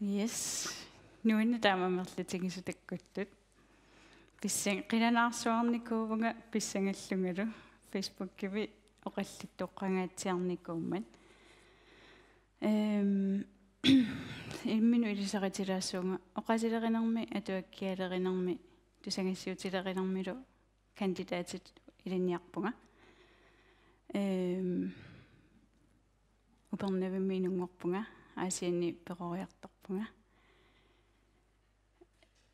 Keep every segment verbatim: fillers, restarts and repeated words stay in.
Yes. Nuanneq taama amerlatigisut takkuttut. Pissan-, qilanaarsuarnikuuvunga pissangallungalu Facebookimi oqallittoqqangaatsiarnikuummat. Ehm, imminut ilisaritilaassavunga oqaasilerinermi, atuakkialerinermi, tusagassiutilerinermilu kandidatit ilinniarpunga. Ehm, Upernavimmi inunngorpunga, Aasianni peroriartorpunga.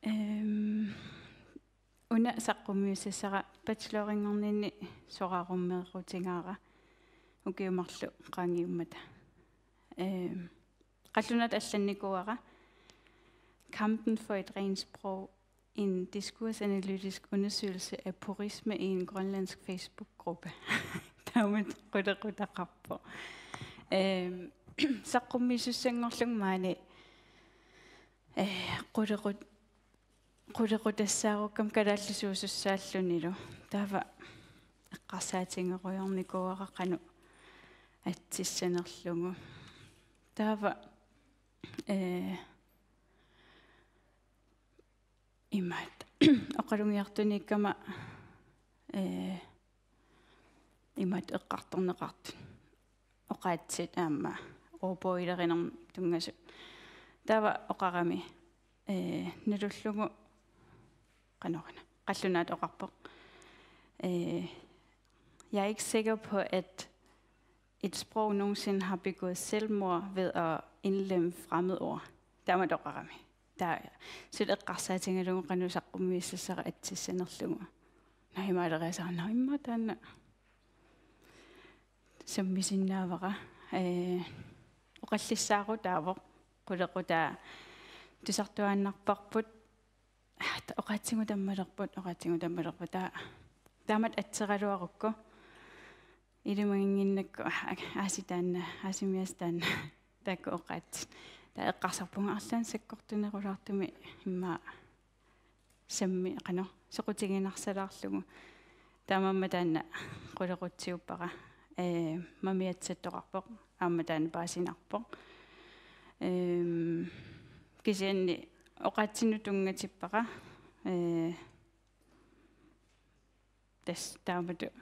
Ehm, una saqqummiussassara bachelorinngorninni sorarummeerutigaara ukiut marluk qaangiummata. Ehm, qallunaatut allannikuuara Kampen for et rent sprog, en diskursanalytisk undersøgelse af purisme i en grønlandsk Facebook-gruppe. Taamatut qulequtaqarpoq. Ehm, saqqummiussanngorlunga maani, eh, qulequt-, qulequtassaarukkamik kalaallisuusussaallunilu. Taava eqqarsaatigerujoornikuuara qanoq atsissanerlugu. Taava, eh, imaat oqalugiartuniikkama, eh, imaat eqqartorneqartut. Oqaatsit aamma ordbogilerinermut tunngasut. Taava oqarami, eh, nalullugu qanoruna, qallunaatut oqarpoq. Eh, "Jeg er ikke sikker på, at et sprog nogensinde har begået selvmord ved at indlemme fremmedord." Taamatut oqarami. Taava suli eqqarsaatigalugu qanoq saqqummiussassara atsissanerlugu. Naa, imaaleriasaarnanga immaqa taanna sammisinnaavara. Eh, oqallissaarutaavoq, qulequtaa tusartuaannarparput. Oqaatsigut tammalerput, oqaatsigut tammalerput. Taa-, taamatut atseraluarukku. Ilimaginnginnakku, aa, aasiit taanna, aasimiaasiit taanna, taakku oqaatsit. Taava eqqarsarpunga arlaannik sakkortunerulaartumik immaqa sammi-, qanoq, soqutiginarsalaarlugu. Taamaammat taanna qulequtsiuppara. Ee, mamiatsattoqarpoq, aamma taanna paasinarpoq. Ehm, kisianni oqaatsinut tunngatippara. Ee, tassa taamatut,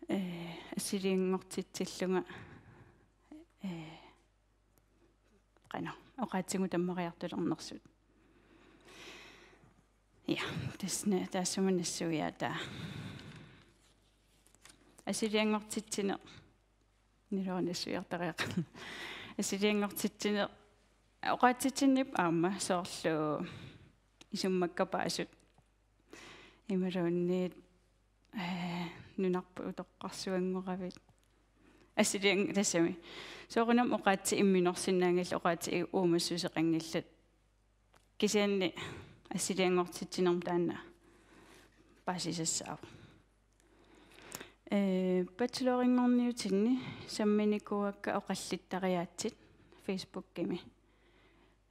eh, assilianngortitsillunga, eh, qanoq, oqaatsigut tammariartulernersut. Ja, tassa na-, taassuma nassuiaataa. Assilianngortitsineq. Niluarnissuiartariaqarpoq. Assilianngortitsineq oqaatsitsinniippoq aamma soorlu isummakkapaasut. Imaluunniit, eh, nunarput utoqqarsuanngoravit. Assiliang-, tassami. Soorunami oqaatsit imminorsinnaanngillat, oqaatsit uumassuseqanngillat. Kisianni assilianngortitsinermut taanna paasisassaavoq. Ee, bachelorinngorniutinni samminikuuakka oqallittariaatsit Facebookimi.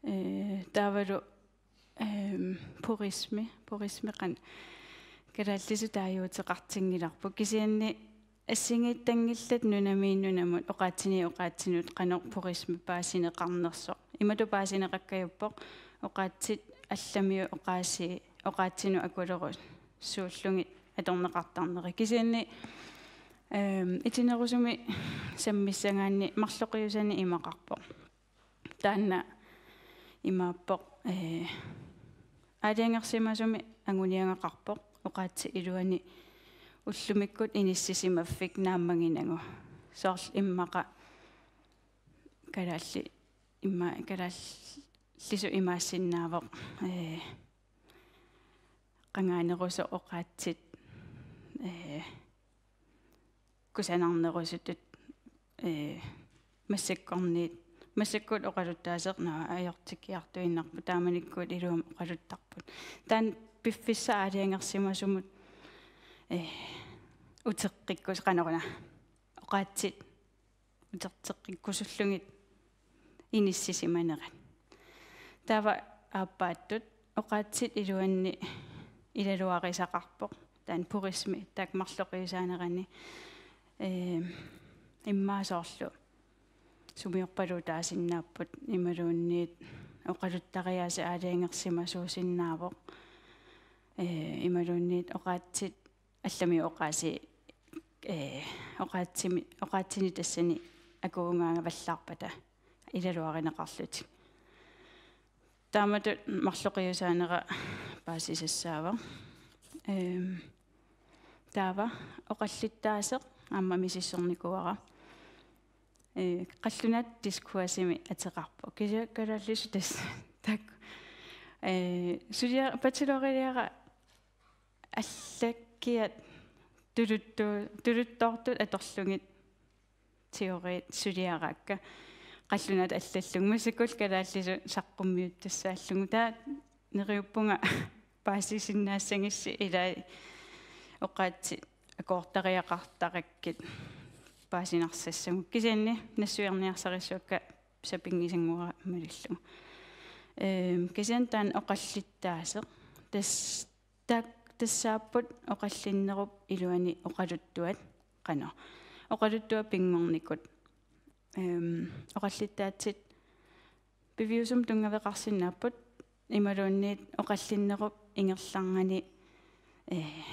Ee, taavalu, ehm, purisme, purisme qanoq kalaallisut taaguuteqartinngilarput. Kisianni assigiittanngillat nunamiit nunamut, oqaatsiniit oqaatsinut qanoq purisme paasineqarnersoq. Imatut paasineqakkajuppoq, oqaatsit allamiut oqaasii oqaatsinut akulerussuullugit atorneqartarneri. Kisianni, ehm, itinerusumik sammissagaanni marloqiusanik imaqarpoq. Taanna imaappoq, eh, aalajangersimasumik anguniagaqarpoq, oqaatsit iluanni ullumikkut inissisimaffik naammaginagu. Soorlu immaqa kalaallit, imma-, kalaallisut imaassinnaavoq, eh, qangaanerusoq oqaatsit, eh, kusanarnerusutut, eh, massakkorniit, massakkut oqaluttaaseq, naa, ajortikkiartuinnarput, taamanikkut iluamik oqaluttarput. Taanna piffissaq aalajangersimasumut, eh, uteqqikkus-, qanoruna, oqaatsit uterteqqikkusullugit inissisimanerat. Taava aappaattut oqaatsit iluanni ilaluarisaqarpoq. Taanna purisme, taakku marloqiusaanerani, ehm, immaqa soorlu sumiorpaluutaasinnaapput imaluunniit oqaluttariaaseq aalajangersimasuusinnaavoq. Ee, imaluunniit oqaatsit allami oqaasii, ee, oqaatsimi-, oqaatsini tassani akuugaangavallaarpata ilaluarineqarlutik. Taamatut marloqiusaanera paasisassaavoq. Ehm, taava oqallittaaseq aamma misissornikuuara. Ee, qallunaat diskursimi ateqarpoq. Kisianni kalaallisut tassa taakku. Ee, sulia-, bacheloriliara allakkiat tuluttu-, tuluttoortut atorlugit teoriit suliaraakka. Qallunaat allallugu massakkut kalaallisut saqqummiuttussaallugu. Taava neriuppunga paasisinnaassagissi ilai oqaatsit akoortariaqartarakkit paasinarsassagut. Kisianni nassuiarniarsarissavakka sapinngisannguara malillugu. Ehm, kisianni taanna oqallittaaseq. Tas-, taak-, tassaapput oqallinnerup iluani oqaluttuat, qanoq. Oqaluttuat pinngornikut. Ehm, oqallittaatsit piviusumik tunngaveqarsinnaapput imaluunniit oqallinnerup ingerlanerani, ee,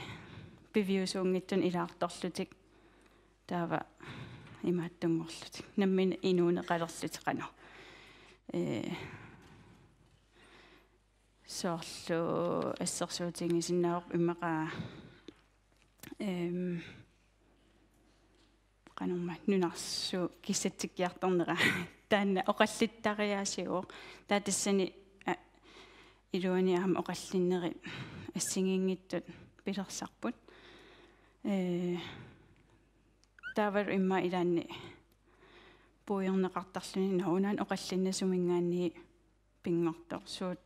piviusuunngitsunik ilaartorlutik taava imaattunngorlutik. Nammineq inuuneqalerlutik qanoq. Ee, soorlu assersuutigisinnaavoq immaqa, ehm, qanormaa nunarsuup kissatsikkiartornera. Taanna oqallittariaasiuvoq. Taava tassani, a, iluani aamma oqallinnerit assigiinngitsut pilersarput. Ee, taavalu immaqa ilaanni puigorneqartarluni, nå, unaana oqallinneq suminngaanniit pinngortoq, suut,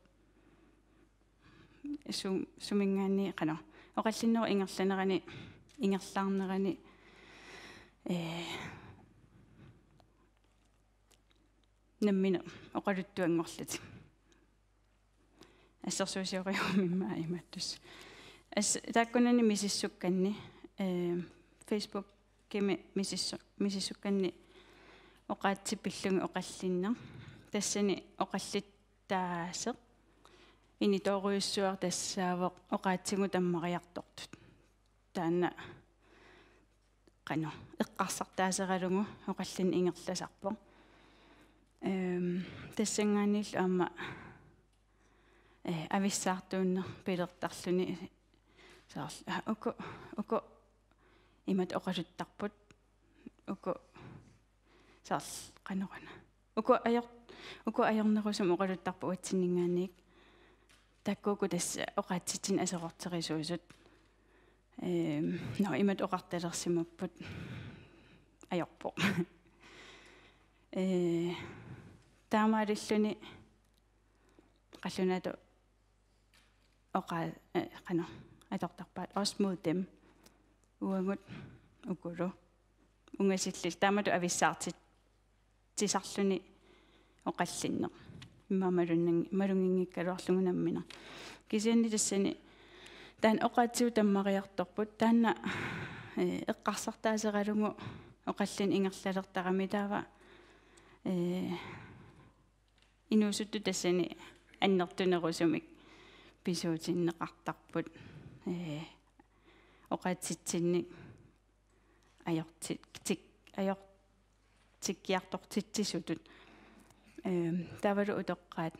su-, suminngaanniit qanoq. Oqallinnerup ingerlanerani, ingerlaarnerani, ee, nammineq oqaluttuanngorlutik. Assersuusiorigummi immaqa imaattussaq. As-, taakkunani misissukkanni, ee, Facebookimi misissu-, misissukkanni oqaatsit pillugit oqallinneq. Tassani oqallittaaseq initoorujussuaq tassaavoq oqaatsigut tammariartortut. Taanna qanoq eqqarsartaaseralugu oqallinneq ingerlasarpoq. Ehm, tassanngaanniillu aamma, eh, avissaartuunneq pilertarluni soorlu, aa, uku, uku imatut oqaluttarput, uku soorlu qanoruna. Uku ajor-, uku ajornerusumik oqaluttarput uatsinninngaanniit. Taakku uku tassa oqaatsitsinnik aserorterisuusut. Ehm, nå, imatut oqartalersimapput ajorpoq. Ee, taamaalilluni qallunaatut oqa-, eh, qanoq, atortarpaat os mod dem. Uagut ukulu. Ungasillit taamatut avissaartit-, -tisarluni oqallinneq. Immaqa malunngi-, malunnginngikkaluarlugu nammineq. Kisianni tassani taanna oqaatsigut tammariartorput, taanna, eh, eqqarsartaaseralugu oqallinneq ingerlalertarami taava, eh, inuusuttut tassani annertunerusumik pisuutinneqartarput, eh, oqaatsitsinnik ajorti-, tik-, ajortikkiartortitsisutut. Ehm, taavalu utoqqaat,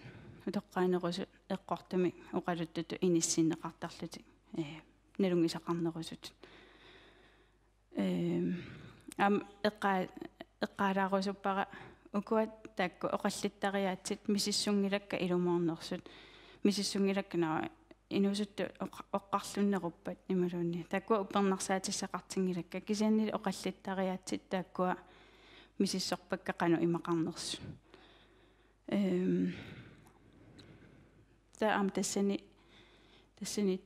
utoqqaanerusut eqqortumik oqaluttutut inissinneqartarlutik, eh, nalunngisaqarnerusutut. Ehm, aamma eqqa-, eqqaalaarusuppara ukua taakku oqallittariaatsit misissunngilakka ilumoornersut, misissunngilakka, nå, inuusuttut oq-, oqqarlunneruppat imaluunniit. Taakkua uppernarsaatissaqartinngilakka, kisiannili oqallittariaatsit taakkua misissorpakka qanoq imaqarnersut. Ehm, taava aamma tassani, tassani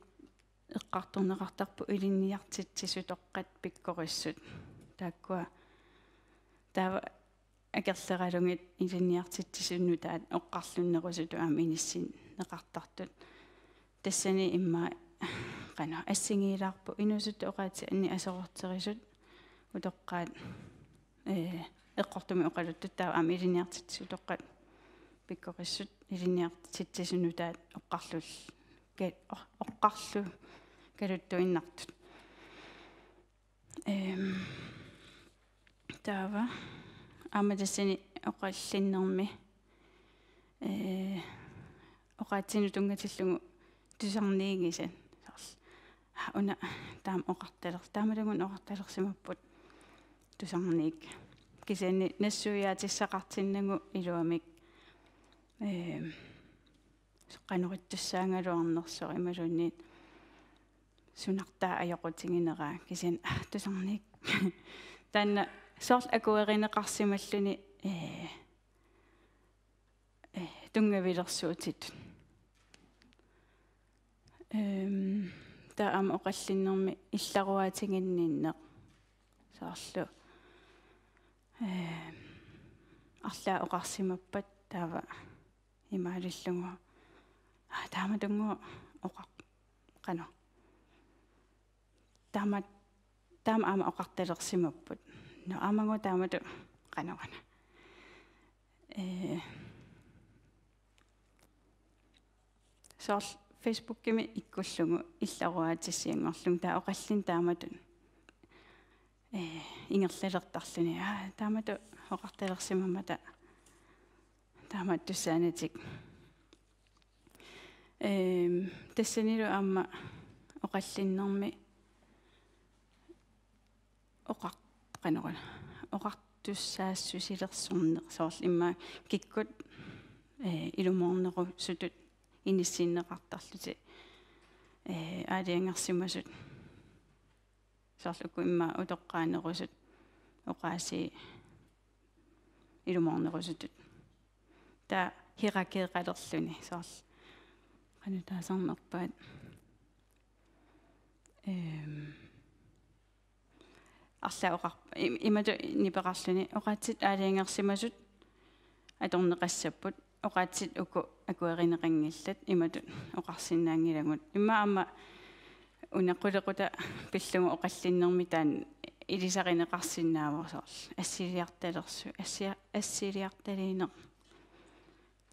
eqqartorneqartarpoq ilinniartitsisutoqqat pikkorissut. Taakkua taava akerleralugit ilinniartitsisut nutaat oqqarlunnerusutut aamma inissinneqartartut. Tassani immaqa qanoq assigiilaarpoq inuusuttut oqaatsit anni aserorterisut utoqqaat, ee, eqqortumik oqaluttut taava aamma ilinniartitsisut utoqqaat pikkorissut ilinniartitsisut nutaat oqqarlul-, ke-, o-, oqqarlukkaluttuinnartut. Ehm, taava aamma tassani oqallinnermi, eh, oqaatsinut tunngatillugu tusarniigisat. Soorlu, aa, una taama oqartaler-, taamaluunniit oqartalersimapput tusarniik. Kisianni nassuiaatissaqartinnagu iluamik, ehm, qanoq ittussaagaluarnersoq imaluunniit sunartaa ajoqutigineraa kisianni, aa, tusarniik. Taanna soorlu akuerineqarsimalluni, ee, ee, tunngavilersuutitut. Ehm, taava aamma oqallinnermi illaruaatiginninneq. Soorlu, ehm, arlaat oqarsimappat taava imaalillugu. Aa, taamatunngooq oqar-, qanoq. Taama, taama aamma oqartalersimapput. Nå, aamma taamatut qanoq una. Ee, soorlu Facebookimi ikkullugu illaruaatissianngorlugu taava oqallinneq taamatut, ee, ingerlalertarluni. Aa, taamatut oqartalersimammata taamaattussaanatik. Ehm, tassanilu aamma oqallinnermi oqar-, qanoq una, oqartussaassusilersorneq soorlu immaqa kikkut, eh, ilumoornerusutut inissinneqartarlutik, eh, aalajangersimasut. Soorlu uku immaqa utoqqaanerusut, oqaasii ilumoornerusutut. Taava hierarkieqalerluni soorlu. Qanoq taasarnerpaat. Ehm, arlaat oqar-, im-, imatut nipeqarluni oqaatsit aalajangersimasut atorneqassapput. Oqaatsit uku akuerineqanngillat imatut oqarsinnaanngilagut. Immaqa aamma una qulequtaq pillugu oqallinnermi taanna ilisarineqarsinnaavoq soorlu. Assiliartalersu-, assia-, assiliartaliineq.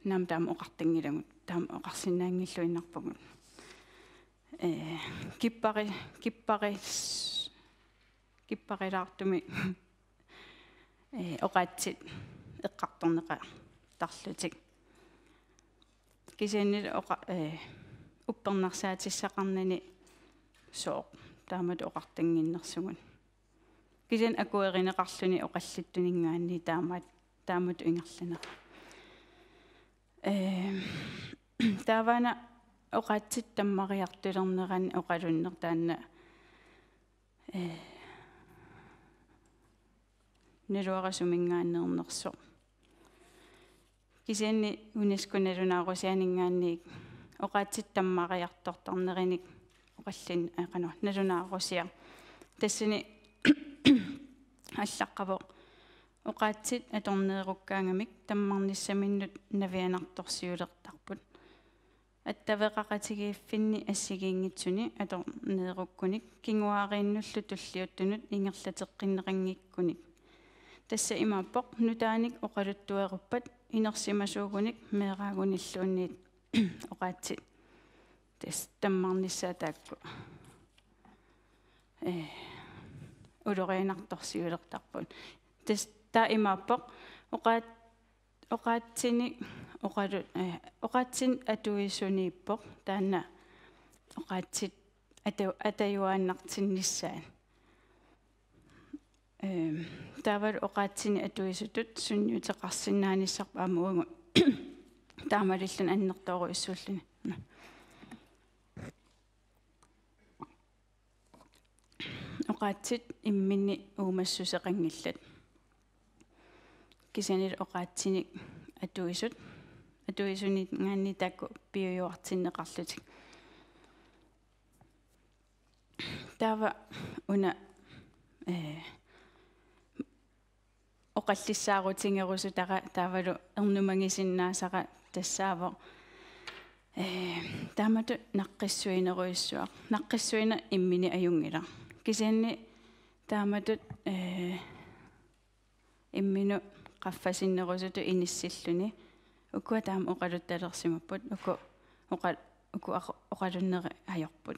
Naamik taama oqartanngilagut, taama oqarsinnaanngilluinnarpugut. Ee, kippari-, kipparis-, kipparilaartumik, ee, oqaatsit eqqartorneqartarlutik. Kisianni oqa-, ee, uppernarsaatissaqarnani sooq taamatut oqartannginnersugut. Kisianni akuerineqarluni oqallittuninngaanniit taamaat-, taamatut ingerlanera. Ehm, taavaana oqaatsit tammariartulernerani oqalunneq taanna, ee, naluara suminngaanneernersoq. Kisianni UNESCO nalunaarusianinngaanniit oqaatsit tammariartortarnerinik oqallin-, ee, qanoq, nalunaarusiaq. Tassani allaqqavoq oqaatsit atorneerukkaangamik tammarnissaminnut navianartorsiulertarput. Attaveqaqatigiiffinni assigiinngitsuni atorneerukkunik kinguaariinnullu tulliuttunut ingerlateqqinneqanngikkunik. Tassa imaappoq nutaanik oqaluttueruppat inersimasuugunik meeraagunilluunniit oqaatsit. Tassa tammarnissaat taakku, ee, ulorianartorsiulertarput. Tassa taava imaappoq oqaat-, oqaatsinik oqalu-, ee, oqaatsinut atuisuniippoq taanna oqaatsit ata-, atajuaannartinnissaat. Ehm, taavalu oqaatsinik atuisutut sunniuteqarsinnaanissarput aamma uagut taamalilluni annertoorujussuulluni. Oqaatsit imminni uumassuseqanngillat. Kisianni oqaatsinik atuisut, atuisuninngaanniit taakku piujuartinneqarlutik. Taava una, ee, oqallissaarutigerusutara taavalu ernumagisinnaasara tassaavoq, ee, taamatut naqqissuinerujussuaq. Naqqissuineq imminni ajunngilaq. Kisianni taamatut, ee, imminut qaffasinnerusutut inissilluni. Ukua taama oqaluttalersimapput, uku oqa-, uku aqo-, oqalunnerit ajorput.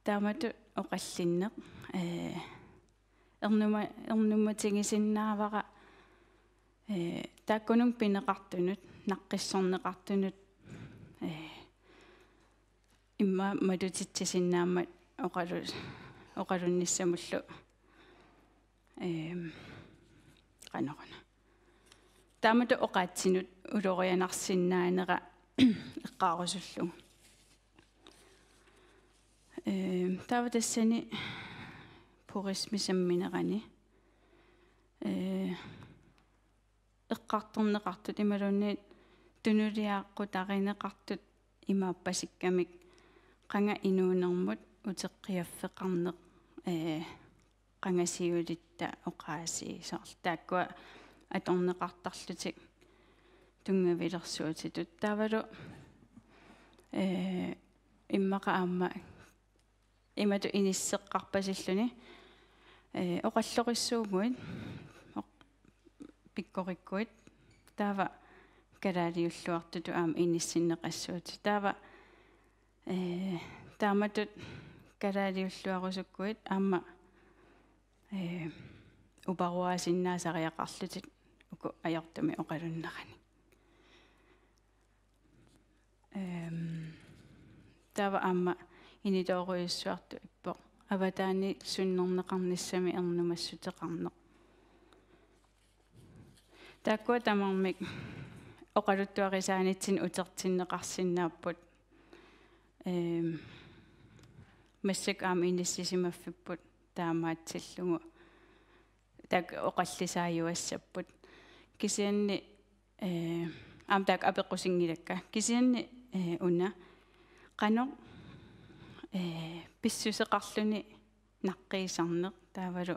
Taamatut oqallinneq, ee, ernuma-, ernumatigisinnaavara, ee, taakkununnga pineqartunut, naqqissorneqartunut, ee, immaqa matutitsisinnaammat oqalu-, oqalunnissamullu. Ehm, qanoruna. Taamatut oqaatsinut ulorianarsinnaanera eqqaarusullugu. Ehm, taava tassani purismi samminerani. Ee, eqqartorneqartut imaluunniit tunuliaqqutarineqartut imaappasikkamik qanga inuunermut uteqqiaffeqarneq, ee, qanga siulitta oqaasii soorlu taakkua atorneqartarlutik tunngavilersuutitut. Taavalu, ee, immaqa aamma imatut inisseqqarpasilluni, ee, oqallorissuuguit, oq-, pikkorikkuit, taava kalaaliulluartutut aamma inissinneqassuutit. Taava, ee, taamatut kalaaliulluarusukkuit aamma, ee, uparuaasinnaasariaqarlutit uku ajortumik oqalunnerannik. Ehm, taava aamma initoorujussuartut ippoq. Avataani sunnerneqarnissami ernumassuteqarneq. Taakkua tamarmik oqaluttuarisaanitsinni utertinneqarsinnaapput. Ehm, massakkut aamma inissisimaffipput taamaatsillugu. Taakku oqallisaajuassapput. Kisianni, ee, aamma taakku apeqqusinngilakka. Kisianni, ee, una qanoq, ee, pissuseqarluni naqqiisarneq taavalu,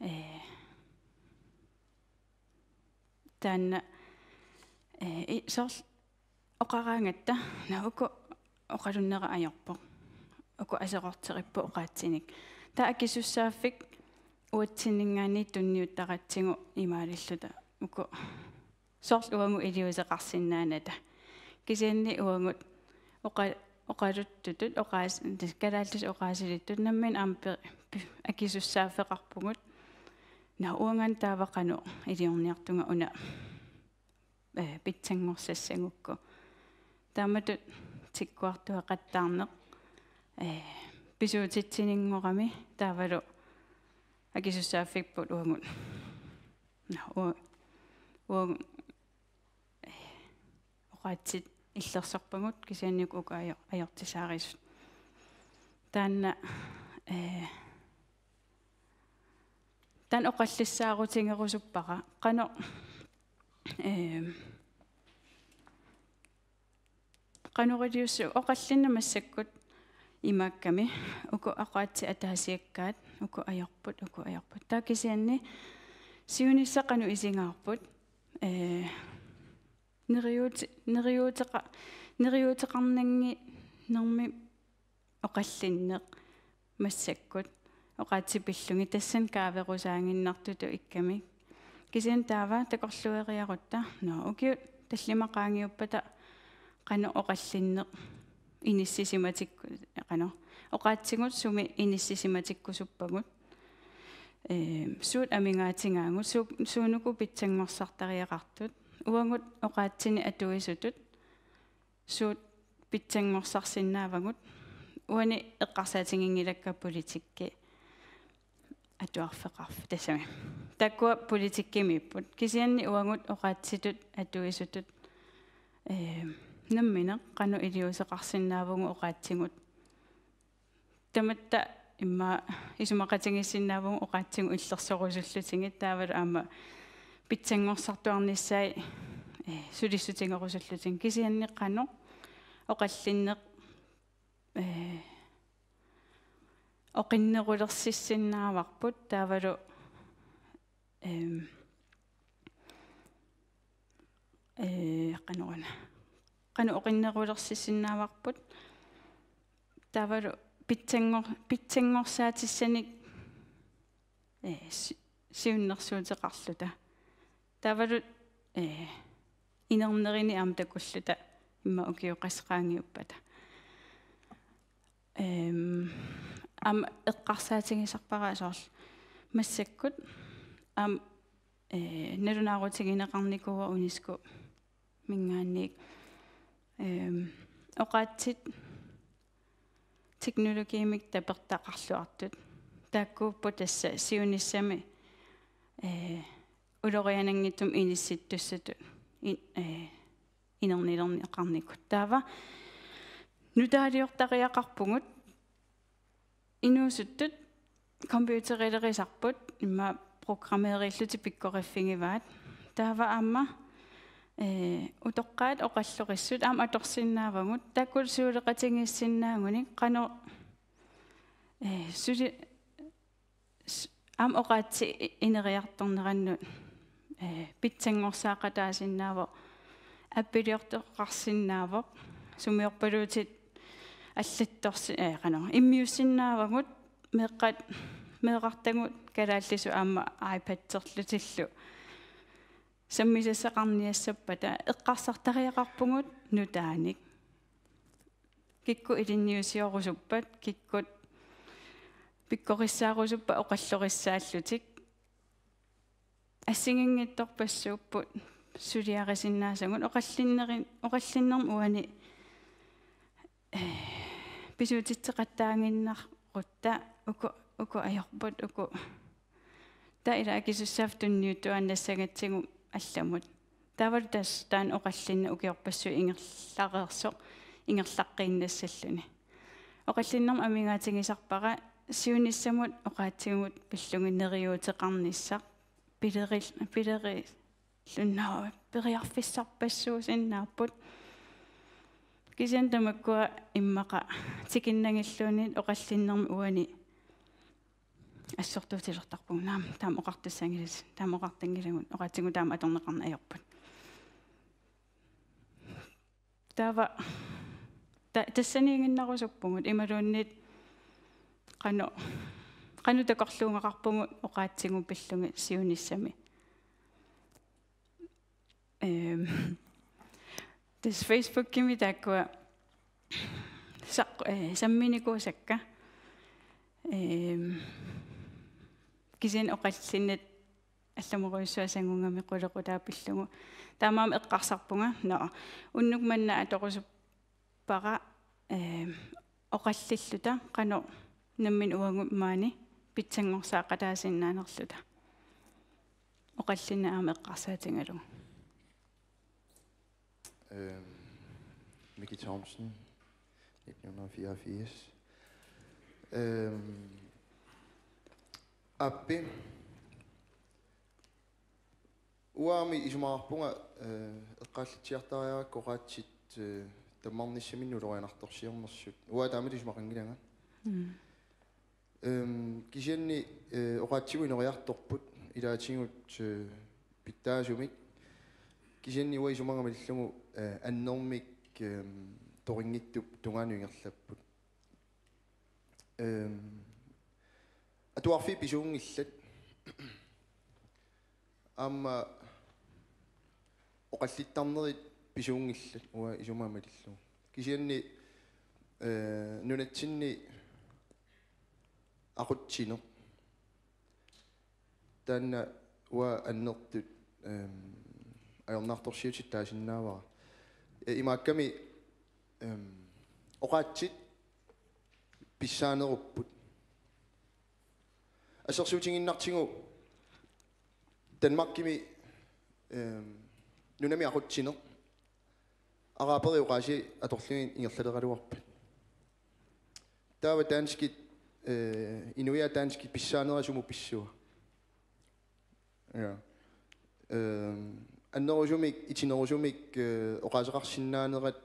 ee, taanna, ee, i-, soorlu oqaraangatta, naa uku oqalunnerat ajorpoq. Uku aserorteripput oqaatsinik. Taava akisussaaffik uatsinninngaanniit tunniuttaratsigu imaalilluta. Uku soorlu uagut iliuuseqarsinnaanata. Kisianni uagut oqa-, oqaluttutut, oqaas-, kalaallisut oqaasilittut, nammineq aamma pe-, pe-, akisussaaffeqarpugut. Naa uangaana taava qanoq iliorniartunga una, ee, pitsanngorsassagukkit. Taamatut tikkuartueqattaarneq, ee, pisuutitsininngorami taavalu akisussaaffipput uagut. Naa, ua-, uagut, ee, oqaatsit illersorpagut kisianni uku ajor-, ajortisaarisut. Taanna, ee, taanna oqallissaarutigerusuppara. Qanoq, ehm, qanoq iliussu-, oqallinneq massakkut imaakkami uku oqaatsit ataasiakkaat, uku ajorput, uku ajorput. Taava kisianni siunissaq qanoq isigaarput, ee, neriuuti-, neriuuteqa-, neriuuteqarnannginnermi oqallinneq massakkut oqaatsit pillugit tassani kaaverusaaginnartutut ikkami. Kisianni taava takorluueriarutta, nå, ukiut tallimat qaangiuppata qanoq oqallinneq inissisimatikku-, qanoq, oqaatsigut sumi inissisimatikkusuppagut. Ee, suut amigaatigaavut, su-, suunuku pitsanngorsartariaqartut, uagut oqaatsinik atuisutut, suut pitsanngorsarsinnaavagut, uani eqqarsaatiginngilakka politikki atuarfeqarf-, tassami. Taakkua politikkimiipput. Kisianni uagut oqaatsitut atuisutut, ee, nammineq qanoq iliuuseqarsinnaavugut oqaatsigut. Tamatta immaqa isumaqatigiissinnaavugut oqaatsigut illersorusullutigit taavalu aamma pitsanngorsartuarnissaat, ee, sulissutigerusullutigit. Kisianni qanoq oqallinneq, ee, oqinnerulersissinnaavarput taavalu, ehm, ee, qanoruna, qanoq oqinnerulersissinnaavarput. Taavalu pitsanngor-, pitsanngorsaatissaanik, ee, sy-, siunnersuuteqarluta. Taavalu, eh, inernerini aamma takulluta immaqa ukiut qassit qaangiuppata. Ehm, aamma eqqarsaatigisarpara soorlu massakkut aamma, eh, nalunaarutigineqarnikuuvoq UNESCO-minngaanniit, ehm, oqaatsit teknologiimik tapertaqarluartut. Taakkuupput tassa siunissami, eh, uloriananngitsumik inissittussatut in-, eh, inernilerneqarnikut. Taava nutaaliortariaqarpugut, inuusuttut computerilerisarput, immaqa programmeerillutik pikkoriffigivaat. Taava aamma, eh, utoqqaat oqallorissut aamma atorsinnaavagut, taakku suleqatigiissinnaagunik qanoq, eh, suli-, s-, aamma oqaatsit i-, ineriartornerannut, eh, pitsanngorsaaqataasinnaavoq, appiliortoqarsinnaavoq, sumiorpaluutit allattorsi-, eh, qanoq, immiussinnaavagut, meeqqat, meerartagut kalaallisut aamma iPad-erlutillu sammisassaqarniassappata, eqqarsartariaqarpugut nutaanik. Kikkut ilinniusiorusuppat, kikkut pikkorissaarusuppat oqallorissaallutik. Assigiinngitsorpassuupput suliarisinnaasagut, oqallinnerin-, oqallinnermi uani, eh, pisuutitseqataaginnarutta uku, uku ajorput, uku. Taava ila akisussaaffik tunniuttuaannassagatsigu allamut. Taavalu tassa taanna oqallinneq ukiorpassuit ingerlareersoq ingerlaqqiinnassalluni. Oqallinnermut amigaatigisarpara siunissamut oqaatsigut pillugit neriuuteqarnissaq, pileril-, pilerillunnaavoq, periarfissarpassuusinnaapput. Kisianni tamakkua immaqa tikinnagilluunniit oqallinnermi uani assortuutilertarpugut, naamik, taama oqartussaanngilagut, taama oqartanngilagut, oqaatsigut taama atorneqarneq ajorput. Taava ta-, tassaniiginnarusuppugut imaluunniit qanoq, qanoq takorluugaqarpugut oqaatsigut pillugit siunissami. Ehm, tassa Facebookimi taakkua saq-, eh, samminikuusakka. Ehm, kisianni oqallinneq allamorujussuaq sangugami qulequtaat pillugu. Taamaammat eqqarsarpunga, nå, unnuk manna atorusuppara, eh, oqallilluta qanoq nammineq uagut maani pitsanngorsaaqqataasinnaanerluta. Oqallinneq aamma eqqarsaatigalugu. Øhm, Miki Thomsen, nitten hundrede og fireogfirs. Øhm, Appi, uanga isumaqarpunga, øh, eqqaallitsiartariaqarpara oqaatsit, øh, tammarnissaminnut ulorianartorsiornersut. Uanga taamatut isumaqanngilanga. Mm. Øhm, kisianni, øh, oqaatsigut ineriartorput ilaatigut, øh, pitsaasumik. Kisianni uanga isumaga malillugu, øh, annermik, øhm, torinngitsup tungaanut ingerlapput. Øhm, atuarfiit pisuunngillat. Aamma oqallittarnerit pisuunngillat uanga isumaga malillugu. Kisianni, øh, nunatsinni aqutsineq. Taanna uanga annertut, øhm, ajornartorsiutit taasinnaavara. Øh, imaakkami, øhm, oqaatsit pissaanerupput. Assersuutigiinnartigu Danmarkimi, øhm, nunami aqutsineq. Araberit oqaasii atorlugit ingerlaleraluarput. Taava danskit, øh, inuiaat danskit pissaanerat sumut pissava? Ja. Øhm, annerusumik, itinerusumik, øh, oqaaseqarsinnaanerat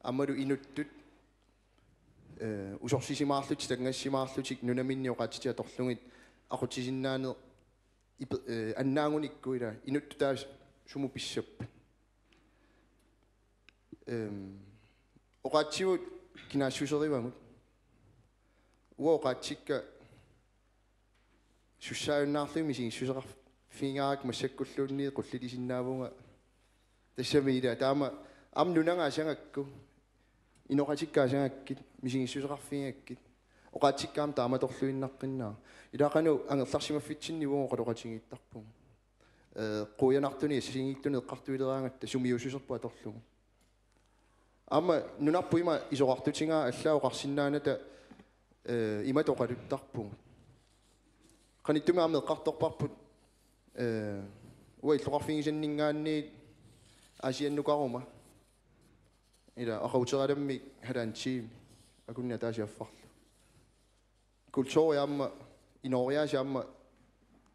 aammalu inuttut, øh, usorsisimaarlutik, tanngassimaarlutik, nunaminni oqaatsitik atorlugit aqutsisinnaaneq ipe-, øh, annaagunikku ila inuttut taava sumut pissappat. Øhm, oqaatsigut kinaassuserivagut. Uanga oqaatsikka sussaajunnaarlugit misigissuseqar-, Fiingaak massakkulluunniit qullilisinnaavunga. Tassami ila taama aamma nunangaasagakku. Inoqatikkaasagakkit, misigissuseqarfigigakkit. Oqaatsikka aamma taamatorluinnaqqinnaaq. Ila qanoq angerlarsimaffitsinni uagut oqaloqatigiittarpugut. Eh, quianartuni assigiinngitsuni eqqartuileraangatta sumiussuserput atorlugu. Aamma nunarput ima isorartutigaa allaat oqarsinnaanata, eh, imatut oqaluttarpugut. Qanittumi aamma eqqartorparput, eh, uanga illoqarfigisanninngaanniit Aasiannukaruma. Ila aqaguteralammik halvanden time. Akunneq ataaseq affarlu. Kulturi aamma inooriaaseq aamma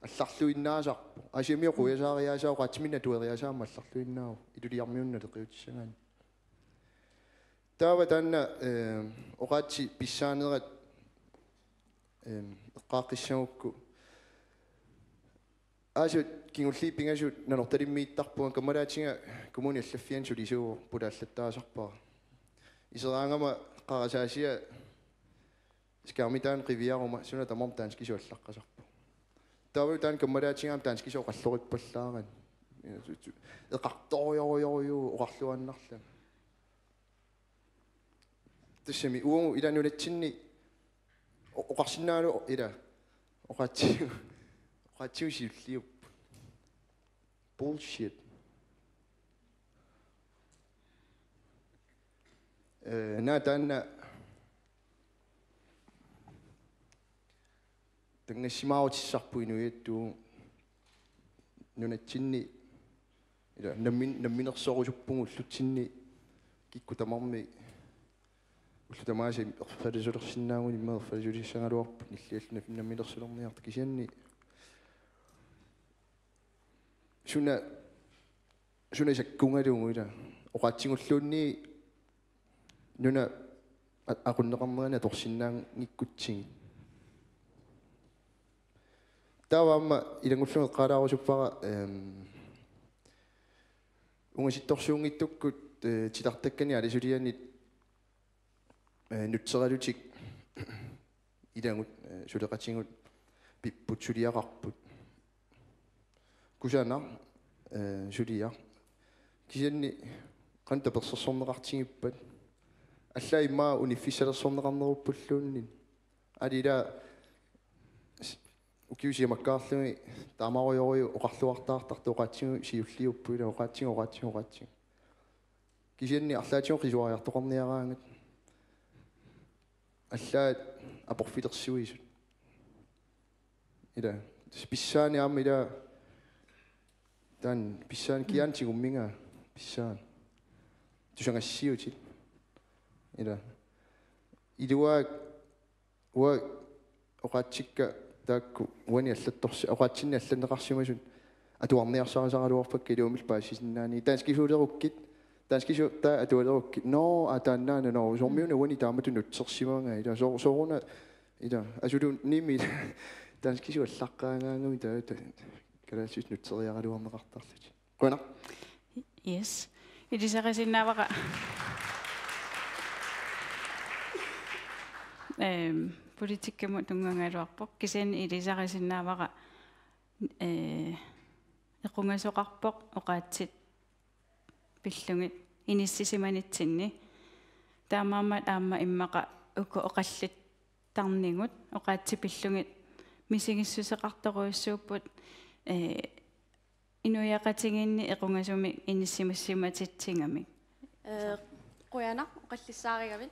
allarluinnaasarpoq. Aasiamioq quiasaariaaseq oqaatsiminnik atueriaaseq aamma allarluinnaavoq. Iluliarmiunut naleqiutissagaanni. Taava taanna, eh, oqaatsit pissaanerat, eh, eqqaaqqissagukku. Aasut kingulliit pingasut Nanortalimmiittarpunga, kammalaatiga kommunip allaffiani sulisuuvoq, pulaallattaasarpara. Iseraangama qarasaasiaq skærmitaani qiviaruma suna tamarmi danskisut allaqqasarpoq. Taavalu taanna kammalaatiga aamma danskisut oqallorippallaarani. Eqartorujorujorujuuvoq oqarluaannarlanga. Tassami uagut ila nunatsinni o-, oqarsinnaagaluarluta ila oqaatsigut, oqaatsigut siulliupput. Bullshit. Eh, naa taanna tanngassimaarutissarput inuiattut nunatsinni ila nammin-, namminersorusuppugut ullutsinni kikkut tamarmik ullut tamaasa erfalasulersinnaagunik immaqa erfalasulerissagaluarput nilliallu nam-, namminersulerniartut kisianni suna, suna sakkugalugu ila oqaatsigulluunniit nuna a-, aqunneqarnerani atorsinnaanngikkutsigit. Taava aamma ilanngullunga eqqaalaarusuppara, ehm, ungasittorsuunngitsukkut, eh, titartakkanik alisulianik, eh, nutseralutik ilagut, eh, suleqatigut pipput suliaqarput. Kusanaq, eh, suliaq. Kisianni qanoq tapersersorneqartigippat. Allaat immaqa uniffissalersorneqarneruppulluunniit. Aali ila s-, ukiut sisamakkaarlugit taamarujorujuit oqarluartaartartut oqaatsigut siulliupput ila oqaatsigut, oqaatsigut, oqaatsigut. Kisianni arlaatigut qisuariartoqarniaraangat. Allaat aporfilersuisut. Ila, tassa pissaani aamma ila, taanna pissaani kiaani tigummigaa, pissaani. Tusagassiutit. Ila. Iluaak, uanga oqaatsikka taakku uani allattorsi-, oqaatsinni allanneqarsimasut atuarniarsarisaraluarpakka iluamik paasisinnaanagit. Danskisuulerukkit, danskisu-, taava atualerukkit. Nå, aa, taannaana, nå, soormiuna uani taamatut nutsersimagaa, ila, soo-, sooruna, ila, asuluunniimmi, ila, danskisut allaqqaagaangamik, taava, ta-, kalaallisut nutseriaraluarneqartarlutik. Qujanaq. Yes. Ilisarisinnaavara. Ehm, politikkimut tunngagaluarpoq. Kisianni ilisarisinnaavara, eh, equngasoqarpoq oqaatsit pillugit inissisimanitsinni. Taamaammat aamma immaqa uku oqallittarnigut oqaatsit pillugit misigissuseqartorujussuupput, eh, inuiaqatigiinni equngasumik inissisimatitsingamik. Eh, qujanaq oqallissaarigavit.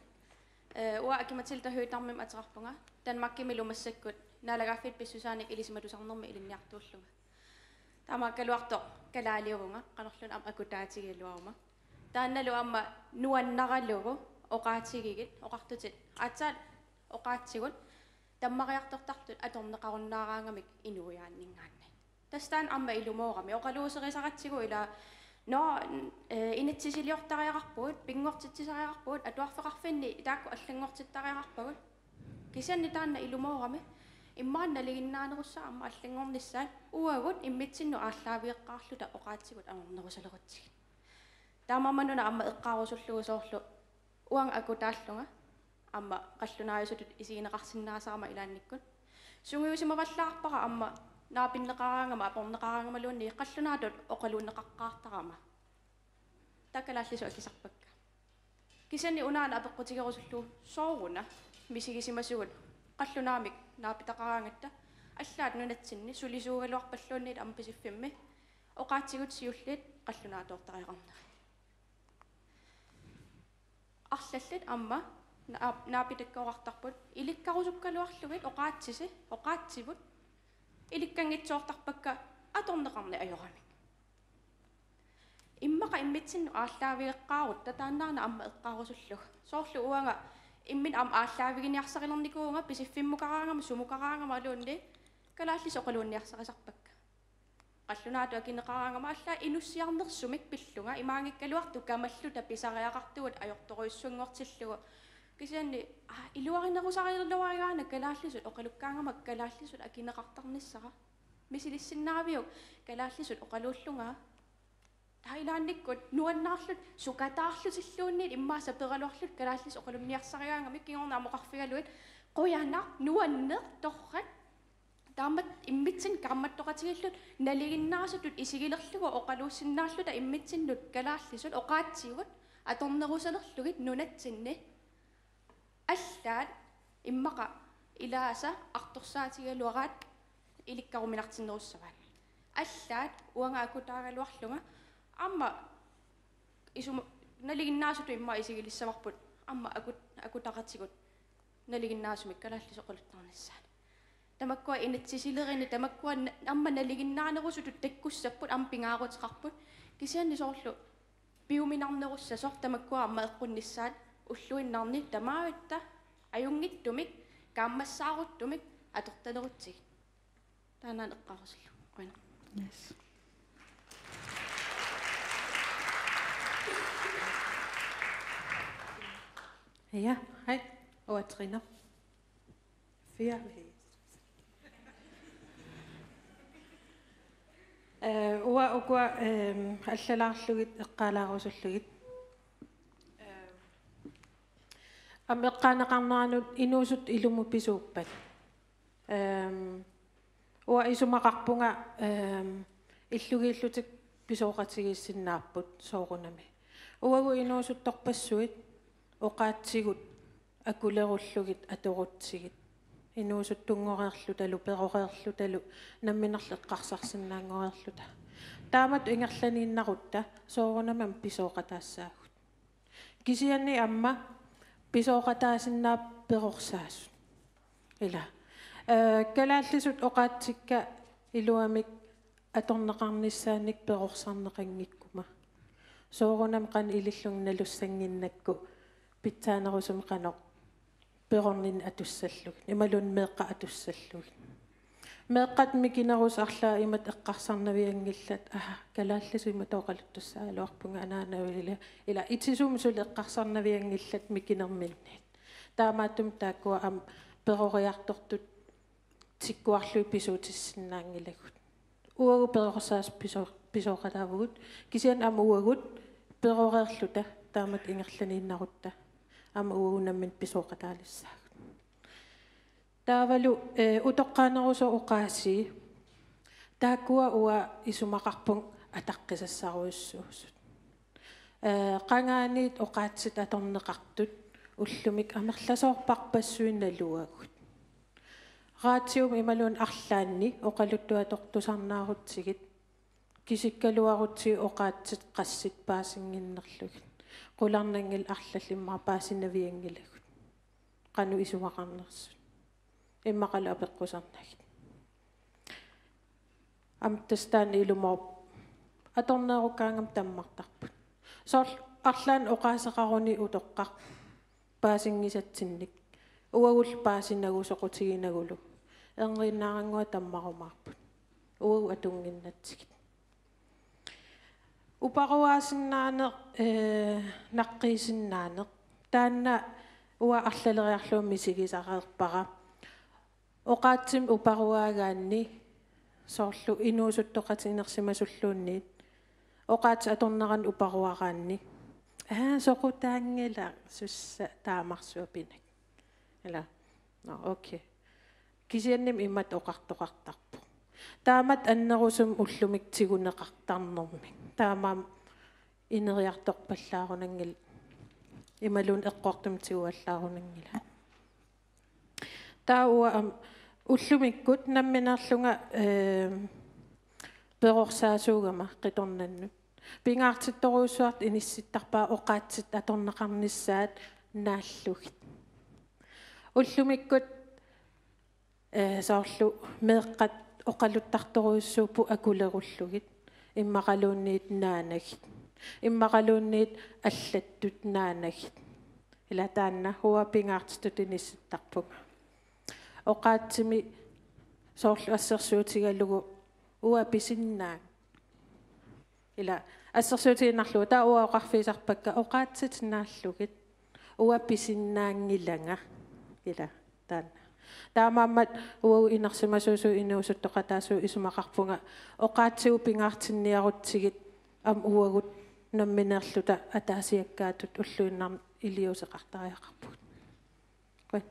Eh, uanga Aki-Matilda Høegh-Damimik ateqarpunga. Danmarkimilu massakkut naalagaaffiit pissusaanik ilisimatusarnermi ilinniartuullunga. Taamaakkaluartoq kalaaliuvunga, qanorluunniit aamma akutaatigigaluaruma. Taannalu aamma nuannaralugu oqaatigigit, oqartutit. Aatsaat oqaatsigut, tammariartortartut atorneqarunnaaraangamik inuiaanninngaanniit. Tassa taanna aamma ilumoorami. Oqaluuserisaratsigu ila, nå, eh, inatsisiliortariaqarpugut, pinngortitsisariaqarpugut, atuarfeqarfinni taakku allanngortittariaqarpagut. Kisianni taanna ilumoorami. Immaqa nalinginnaanerussaaq aamma allanngornissaat, uagut immitsinnut aallaavigeqqaarluta oqaatsigut angornerusalerutsigit. Taamaammat una aamma eqqaarusullugu soorlu uanga akutaallunga aamma qallunaajusutut isigineqarsinnaasarama ilaannikkut. Sungiusimavallaarpara aamma naapinneqaraangama, aporneqaraangamaluunniit qallunaatut oqaluunneqaqqaartarama. Taava kalaallisut akisarpakka. Kisianni unaana apeqqutigerusullugu sooruna misigisimasugut qallunaamik naapitaqaraangatta allaat nunatsinni sulisuugaluarpalluunniit aamma Pisiffimmi oqaatsigut siulliit qallunaatoortariaqarnerat. Arlallit aamma na-, naapitakkooqartarput ilikkarusukkaluarlugit oqaatsisi, oqaatsivut ilikkanngitsoortarpakka atorneqarneq ajoramik. Immaqa immitsinnut aallaavigeqqaarutta taannaana aamma eqqaarusullugu. Soorlu uanga imminut aamma aallaaviginiarsarilernikuuvunga Pisiffimukaraangama, sumukaraangamaluunniit kalaallisut oqaluunniarsarisarpakka. Qallunaatut akineqaraangama allaat inussiarnersumik pillunga, imaanngikkaluartoq kamalluta pisariaqartugut ajortorujussuanngortillugu. Kisianni, aa, iluarinerusarigaluaraana kalaallisut oqalukkaangama kalaallisut akineqartarnissara. Misilissinnaaviuk kalaallisut oqaluullunga? Taava ilaannikkut nuannaarluta sukataarlutilluunniit immaqa saperaluarluta kalaallisut oqalunniarsarigaangamik kingorna amoqarfigalugit qujanaq, nuanneq, torrak. Taamaat immitsinnut kaammattoqatigiilluta nalinginnaasutut isigilerlugu oqaluussinnaalluta immitsinnut kalaallisut oqaatsivut atornerusalerlugit nunatsinni. Allaat immaqa ilaasa artorsaatigaluaraat ilikkaruminartinnerussavaat. Allaat uanga akutaagaluarlunga aamma isuma nalinginnaasutut immaqa isigilissavarput aamma akut-, akutaqatigut nalinginnaasumik kalaallisut oqaluttarnissaat. Tamakkua inatsisilerini, tamakkua na-, aamma nalinginnaanerusutut takkussapput, aamma pingaaruteqarput. Kisianni soorlu piuminarnerussasoq tamakkua aamma eqqunnissaat ulluinnarni tamatta ajunngitsumik, kaammassaaruttumik atortalerutsigit. Taanna eqqaarusullugu. Qujanaq. Yes. Ja, hej. Uanga Trine. Fia. Eh, uanga ukua, ehm, allalaarlugit eqqaalaarusullugit. Ehm, aamma eqqaaneqarneranut inuusuttut ilumut pisuuppat. Ehm, uanga isumaqarpunga, ehm, illugiillutik pisooqatigiissinnaapput soorunami. Uagut inuusuttorpassuit oqaatsigut akulerullugit atorutsigit. Inuusuttunngoreerlutalu, peroreerlutalu, namminerlu eqqarsarsinnaanngoreerluta. Taamatut ingerlaniinnarutta soorunami aamma pisooqataassaagut. Kisianni aamma pisooqataasinnaapput perorsaasut. Ila. Eh, kalaallisut oqaatsikka iluamik atorneqarnissaannik perorsarneqanngikkuma. Soorunami qanoq ilillunga nalussannginnakku pitsaanerusumik qanoq perorninneq atussallugit. Imaluunniit meeqqat atussallugit. Meeqqat mikinerusut arlaat imatut eqqarsarnavianngillat, aha, kalaallisut imatut oqaluttussaagaluarpunga anaanaga ila, ila itisuumik suli eqqarsarnavianngillat mikinerminniit. Taamaattumik taakkua aamma peroriartortut tikkuarlugit pisuutissinnaanngilagut. Uagut perorsaasut piso-, pisooqataavugut, kisianni aamma uagut peroreerluta taamatut ingerlaniinnarutta aamma uagut nammineq pisooqataalissaagut. Taavalu, eh, utoqqaanerusut oqaasii. Taakkua uanga isumaqarpunga ataqqisassarujussuusut. Eh, qangaaniit oqaatsit atorneqartut ullumikkut amerlasoorparpassuit naluagut. Raatiumi imaluunniit arlaanni oqaluttuatortusarnaarutsigit kisikkaluarutsigit oqaatsit qassit paasinnginnerlugit. Qularnanngilaq arlallit immaqa paasinavianngilagut. Qanoq isumaqarnersut. Immaqalu apeqqusernagit. Aamma tassa taanna ilumoorpoq. Atorneerukkaangama tammartarput. Soorlu arlaannik oqaaseqaruni utoqqaq paasinngisatsinnik. Uagullu paasinagu soqutiginagulu. Erniinnaarannguaq tammarumaarput. Uagut atunnginnatsigit. Uparuaasinnaaneq, eh, naqqiisinnaaneq. Taanna uanga arlaleriarlunga misigisareerpara. Oqaatsimik uparuaagaanni soorlu inuusuttoqatiginersimasulluunniit. Oqaatsit atornerannik uparuaraanni. Aa, soqutaanngilaq, sussa taamarsuaq pinak. Ila. Nå, okay. Kisiannimi imatut oqartoqartarpoq. Taamatut annerusumik ullumikkut tiguneqartarnermik. Taamaammat ineriartorpallaarunanngilaq imaluunniit eqqortumik tiguallaarunanngilaq. Taava uanga aamma ullumikkut nammineerlunga, eh, perorsaasuugama qitornannut. Pingaartittorujussuartut inissittarpara oqaatsit atorneqarnissaat naallugit. Ullumikkut, eh, soorlu meeqqat oqaluttartorujussuupput akulerullugit. Immaqaluunniit naanagit. Immaqaluunniit allattut naanagit. Ila taanna uanga pingaartitutut inissittarpunga. Oqaatsimi soorlu assersuutigalugu uanga pisinnaannginnama. Ila assersuutigiinnarlugu taava uanga oqarfigisarpakka oqaatsit naallugit uanga pisinnaanngilanga. Ila taanna. Taamaammat uagut inersimasuusut inuusuttoqataasut isumaqarpunga oqaatsigut pingaartinniarutsigit aamma uagut nammineerluta ataasiakkaatut ulluinnarni iliuuseqartariaqarpugut. Qujan.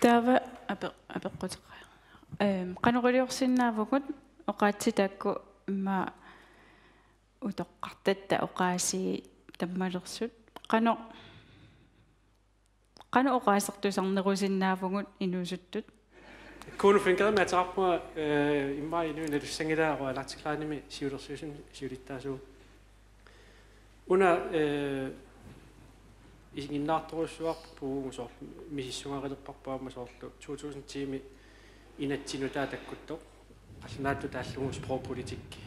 Taava ape-, apeqquteqaaq. Ehm, qanoq iliorsinnaavugut oqaatsit taakku immaqa utoqqartatta oqaasii tammalersut. Qanoq Qanoq oqaasertusarnerusinnaavugut inuusuttut? Kuno Flinkerimik ateqarpunga, eh, immaqa inuit nalussanngilaat Royal Arctic Line-imi siulersuisuni siulittaasuuvoq. Una, eh, isiginnaartorujussuarput puuvugut soorlu misissugalerparput aamma soorlu to tusind ti-mi inatsit nutaat takkuttoq. Qallunaatut taallugu sprogpolitik.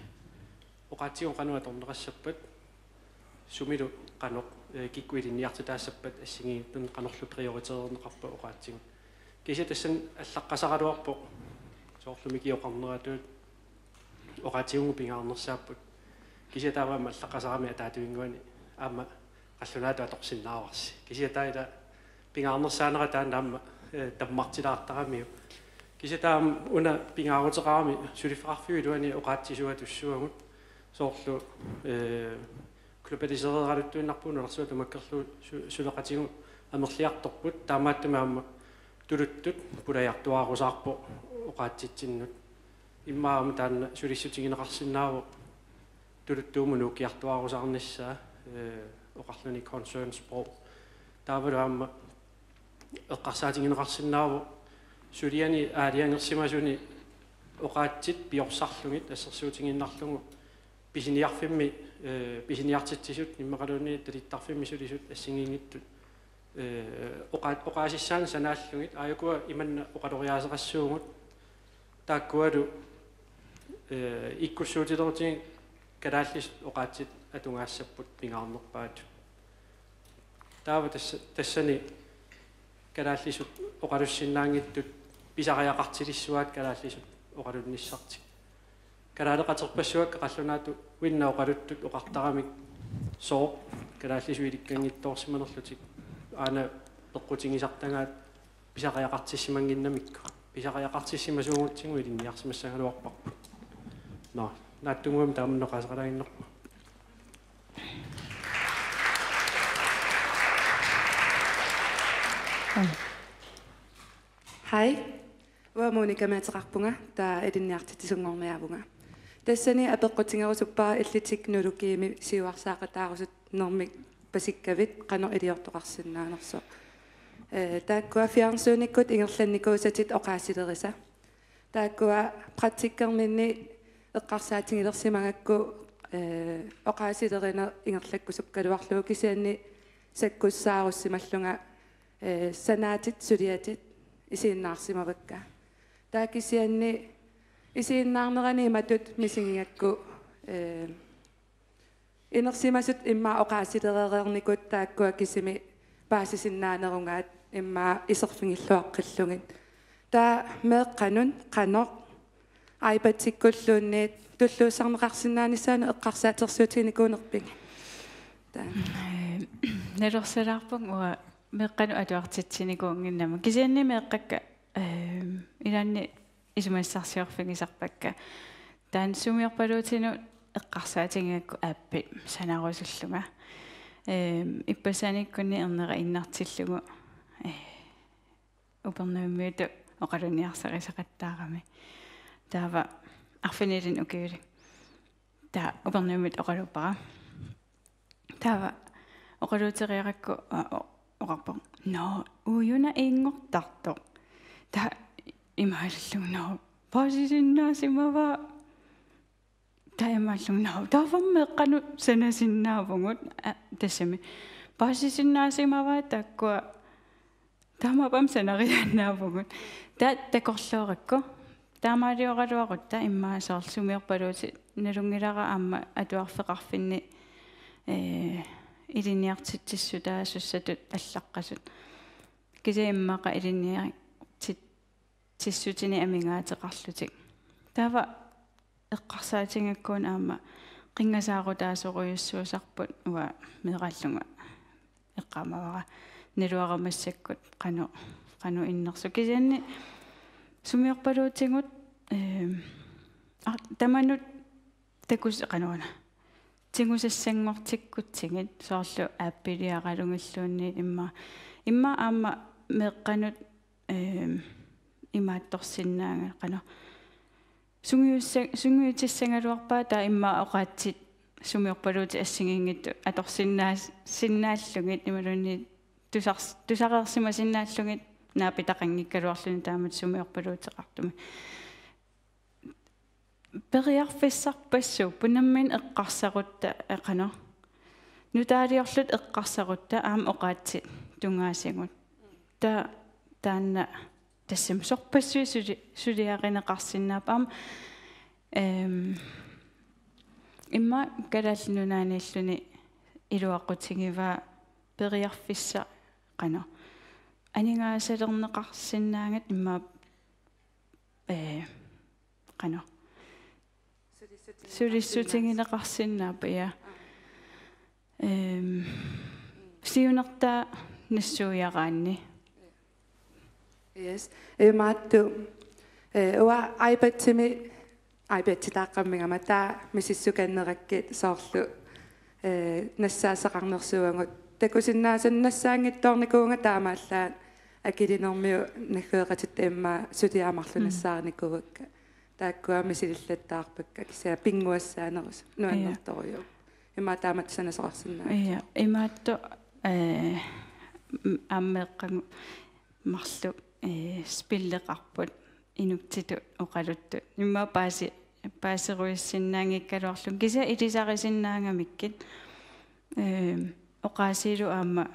Oqaatsigut qanoq atorneqassappat, sumilu qanoq, eh, kikkut ilinniartitaassappat assigiinngitsunik qanorlu prioriteerneqarpat oqaatsigut. Kisianni tassani allaqqasaraluarpoq soorlu Miki oqarneratut oqaatsigunnguit pingaarnersaapput. Kisianni taava aamma allaqqasaramik ataatsunnguani aamma qallunaatut atorsinnaavarsi. Kisianni taava ila pingaarnersaanera taanna aamma, eh, tammartilaartaramiuk. Kisianni taava aamma una pingaaruteqarami suliffeqarfiup iluani oqaatsisuatussuagut. Soorlu, eh, globalisereeraluttuinnarpugut nunarsuaq tamakkerlugu su-, suleqatigut amerliartorput, taamaattumik aamma tuluttut pulajartuaarusaarpoq oqaatsitsinnut. Immaqa aamma taanna sulissutigineqarsinnaavoq tuluttuumut nuukkiartuaarusaarnissaa, eh, oqarluni concerned sprog. Taavalu aamma eqqarsaatigineqarsinnaavoq suliani aalajangersimasuni oqaatsit piorsarlugit assersuutigiinnarlugu pisiniarfimmi, eh, pisiniartitsisut immaqaluunniit talittarfimmi sulisut assigiinngitsut, eh, oqa-, oqaasissaannik sanaallugit, aajukua imanna oqaloriaaseqassuugut, taakkualu, eh, ikkussuutilerutigi kalaallisut oqaatsit atugaassapput pingaarnerpaatut. Taava tassa-, tassani kalaallisut oqalussinnaanngitsut pisariaqartilissuaat kalaallisut oqalunnissartik. Kalaaleqaterpassuakka qallunaatuinnaq oqaluttut oqartaramik sooq kalaallisut ilikkanngitsoorsimanerlutik aana peqqutigisartagaat pisariaqartissimannginnamikku. Pisariaqartissimasuugutsigu ilinniarsimassagaluarparput. Nå, naatsunnguamik taama oqaaseqalaaginnarpunga. Hej. Uanga Monikami ateqarpunga, taava ilinniartitsisunngorniaavunga. Tassani apeqqutigerusuppara illit teknologiimi siuarsaaqataarusunnermik pasikkavit qanoq iliortoqarsinnaanersoq. Eh, taakkua fjernsynikkut ingerlannikuusatit oqaasilerisa. Taakkua praktikkerminni eqqarsaatigilersimagakku, eh, oqaasilerineq ingerlakkusukkaluarlugu kisianni sakkussaarusimallunga, eh, sanaatit suliatit isiginnaarsimavakka. Taava kisianni isiginnaarnerani imatut misigigakku, eh, inersimasut immaqa oqaasilereernikut taakkua kisimi paasisinnaanerugaat immaqa iserfigilluaqqillugit. Taava meeqqanut qanoq iPadikkulluunniit tulluussarneqarsinnaanissaanut eqqarsaatersuutiginikuunerpigit? Taava. Ee, nalorsalaarpunga uanga meeqqanut atuartitsinikuunnginnama. Kisianni meeqqakka, ee, ilaanni isumassarsiorfigisarpakka. Taanna sumiorpaluutinut eqqarsaatigigakku aappi sanarusullunga. Ehm, ippassaaniikkunni ernera innartillugu, eh, Upernavimmiutut oqalunniarsarisaqattaarami. Taava arfinilinnik ukiulik. Taava Upernavimmiutut oqaluuppara. Taava oqaluuteriarakku, a, o-, oqarpoq: "Nå, uiuna inngortartoq." Taava imaalillunga: "Nå, paasisinnaasimavaa." Taava imaalillunga: "Nå, taava meeqqanut sanasinnaavugut." A, tassami: "Paasisinnaasimavaa taakkua, taamaappoq aamma sanariaannaavugut." Taava takorloorakku. Taamaalioraluarutta immaqa soorlu sumiorpaluutit nalunngilara aamma atuarfeqarfinni, ee, ilinniartitsissutaasussatut allaqqasut. Kisianni immaqa ilinniartit-, titsissutinik amigaateqarlutik. Taava eqqarsaatigigakku una aamma qinngasaarutaasorujussuusarput uanga meeraallunga eqqaamavara naluara massakkut qanoq, qanoq innersoq. Kisianni sumiorpaluutigut, ehm, a-, tamanut takus-, qanoruna, tigusassanngortikkutsigit soorlu appiliaralugilluunniit immaqa, immaqa aamma meeqqanut, ehm, imaattorsinnaanngilaq, qanoq, sungiussa-, sungiutissagaluarpaa taava immaqa oqaatsit sumiorpaluutit assigiinngitsut atorsinnaas-, sinnaallugit imaluunniit tusars-, tusareersimasinnaallugit naapitaqanngikkaluarluni taamatut sumiorpaluuteqartumik. Periarfissarpassuupput nammineq eqqarsarutta, ee, qanoq, nutaaliorluta eqqarsarutta aamma oqaatsit tungaasigut. Taava taanna tassami sorpassuit suli-, suliarineqarsinnaapput aamma, ehm, immaqa Kalaallit Nunaanniilluni iluaqutigivaa periarfissaq, qanoq, aningaasalerneqarsinnaagatta immaqa, ee, qanoq, sulissutigineqarsinnaapput, ja. Ehm, siunertaa nassuiaraanni. Yes. Imaattoq, eh, uanga iPad-imi, iPad-itaaqqammigama taava misissukanneqakkit soorlu, eh, nassaassaqarnersuuagut. Takusinnaasannik nassaanngitsoornikuuvunga taamaallaat akilinermiut naggueqatitta immaqa suliaq marluk Mm. nassaarinikuuakka. Taakkua misilillattaarpakka kisianni pinnguassaanerusut nuannertorujuk. Immaqa taamatut sanasoqarsinnaavat. Ja, imaattoq, eh, m-, aamma meeqqagut marluk, eh, spilleqarput inuktitut oqaluttut. Immaqa paasi-, paaserujussinnaanngikkaluarlugit. Kisianni ilisarisinnaagamikkit, eh, oqaasiilu aamma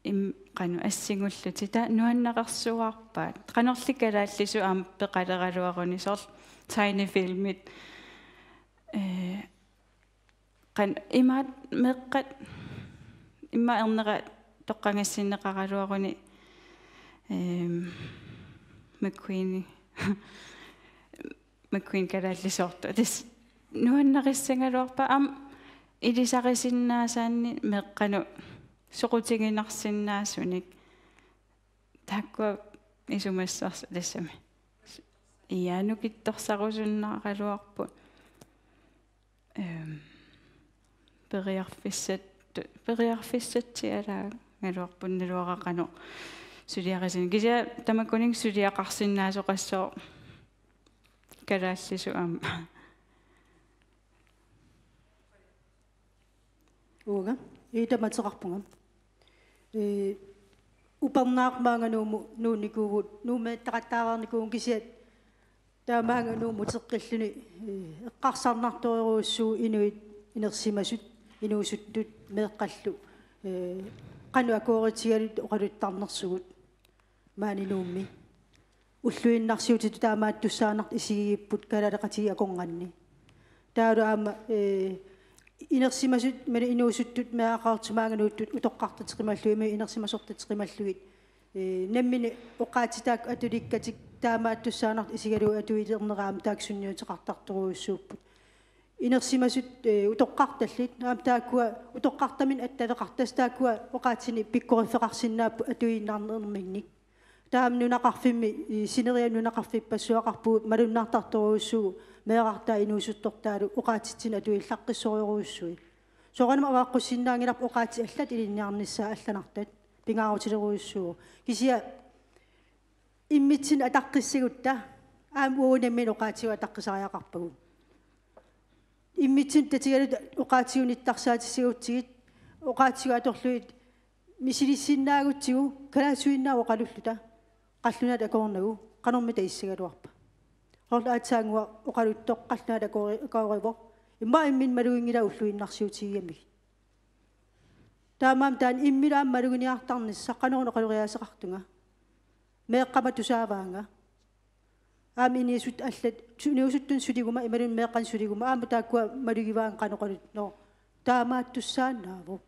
im-, qanoq assigullutik. Taava nuannareersuarpaat. Qanorli kalaallisut aamma peqaleraluaruni soorlu tegnefilmit. Eh, qan-, imaat meeqqat, immaqa ernera toqqagassinneqaraluaruni, ehm, McQueeni, McQueen kalaallisoortoq. Tassa nuannarissagaluarpaat aamma ilisarisinnaasaannik meeqqanut soqutiginarsinnaasunik. Taakkua isumassarsi-, tassami. Ja, nukittorsarusunnaaraluarput. Ehm, periarfissat-, periarfissatsialaagaluarput naluara qanoq suliarisinnaa-. Kisianni tamakkuninnga suliaqarsinnaasoqassooq kalaallisut aamma. Uanga, ii, tamateqarpunga. Ee, upernaaq maanga Nuummut nuunnikuuvugut, Nuummiattaqattaareernikuuvugut kisianni taava maanga Nuummut uteqqilluni, ee, eqqarsarnartorujussuuvoq inuit inersimasut, inuusuttut, meeqqallu, ee, qanoq akueritigalugit oqaluttarnersugut. Maani Nuummi ulluinnarsiutitut taamaattussaanartut isigigipput kalaaleqatigiit akornanni. Taavalu aamma, ee, inersimasut, maani inuusuttut, meeraqartut maanga Nuuttut utoqqartatik qimallugit, inersimasortatik qimallugit, ee, nammineq oqaatsit taakku atulikkatik taamaattussaanartut isigalugit atuilernerat aamma taakku sunniuteqartartorujussuupput. Inersimasut, ee, utoqqartallit, aamma taakkua utoqqartaminnik attaveqartut, tassa taakkua oqaatsinik pikkoriffeqarsinnaapput atuinnarnerminnik. Taava nunaqarfimmi, ee, sineriak nunaqarfippassuaqarpugut malunnartartorujussuuvoq meerartaat inuusuttortaalu oqaatsitsinnut atuillaqqissorujorujussuit. Soorunami avaqqussinnaanngilarput oqaatsit allat ilinniarnissaat allanartat. Pingaarutilerujussuuvoq. Kisianni immitsinnut ataqqissagutta aamma uagut nammineq oqaatsigut ataqqisariaqarpagut. Immitsinnut tatigalugit oqaatsigut nittarsaatissagutsigu, oqaatsigut atorlugit misilissinnaagutsigu kalaallisuinnaat oqalulluta qallunaatut akoornagu qanormita issagaluarpa. Soorlu aatsaannguaq oqaluttoq qallunaatut akoori-, akoorivoq. Immaqa imminut maluginngilagut ulluinnarsiutigigamigit. Taamaammat taanna imminut aamma maluginiartarnissaq qanoruna oqaloriaaseqartunga. Meeqqama tusaavaanga. Aamma inuusut allat, su-, inuusuttunut suliguma, imaluunniit meeqqanut suliguma, aamma taakkua malugivaannga qanoq oqalut-, nå, taamaattussaannaavoq.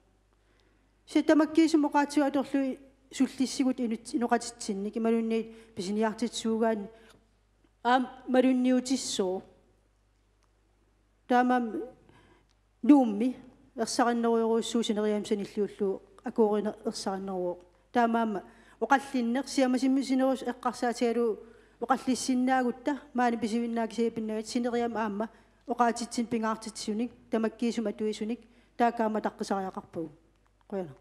Kisianni tamakkiisumik oqaatsigut atorlugit sullissigut inut-, inoqatitsinnik, imaluunniit pisiniartitsisuugaanni, aamma malunniutissooq. Taamaammat Nuummi ersarinnerujorujussuuvoq sineriammi sanilliullugu akuerineq ersarinneruvoq. Taamaammat oqallinneq siammasimmiussinerusoq eqqarsaatigalugu oqallissinnaagutta maani pisivinnaat kisiat pinnagit sineriammi aamma oqaatsitsinnut pingaartitsisunik tamakkiisumik atuisunik taakku aamma ataqqisariaqarpagut. Qujanaq.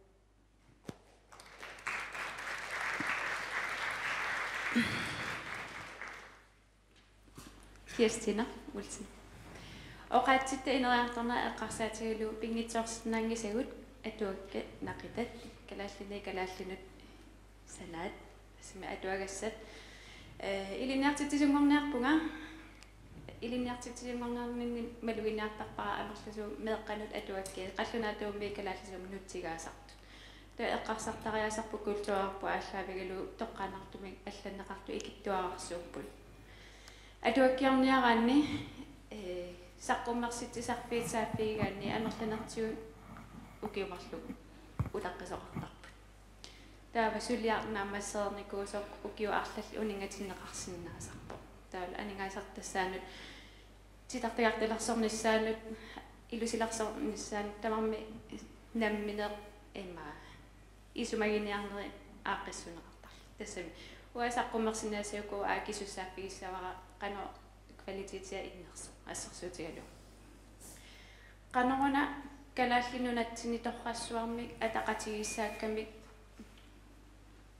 Kirstina Olsen. Oqaatsitta ineriartornerat eqqarsaatigalugu pinngitsoorsinnaanngisagut atuakkat naqitat, kalaallinit kalaallinut sanaat, assimi atuagassat. Eh, ilinniartitsisunngorniarpunga, ilinniartitsisunngorniarninni maluginiartarpara amerlasuut meeqqanut atuakkiat, qallunaatuummi kalaallisuummi nutsigaasartut. Taava eqqarsartariaasarput kulturerput aallaavigalugu toqqaannartumik allanneqartut ikittuararsuupput. Atuakkiorniaraanni, eh, saqqummersitsisarfiit saaffigigaanni amerlanertigut ukiut marluk utaqqisoqartarput. Taava suliaq naammassereernikuusoq ukiut arlallit uninngatinneqarsinnaasarpoq. Taava aningaasartassaanut titartagartalersornissaanut, ilusilersornissaanut tamarmik nammineq ima isumaginiarnerit aaqqissuunneqartarluni. Tassami uanga saqqummersinnaassagukkit uanga akisussaaffigissavara qanoq kvalitetia innersoq assersuutigalugu. Qanoruna Kalaallit Nunatsinni torrassuarmik ataqatigiissaakkamik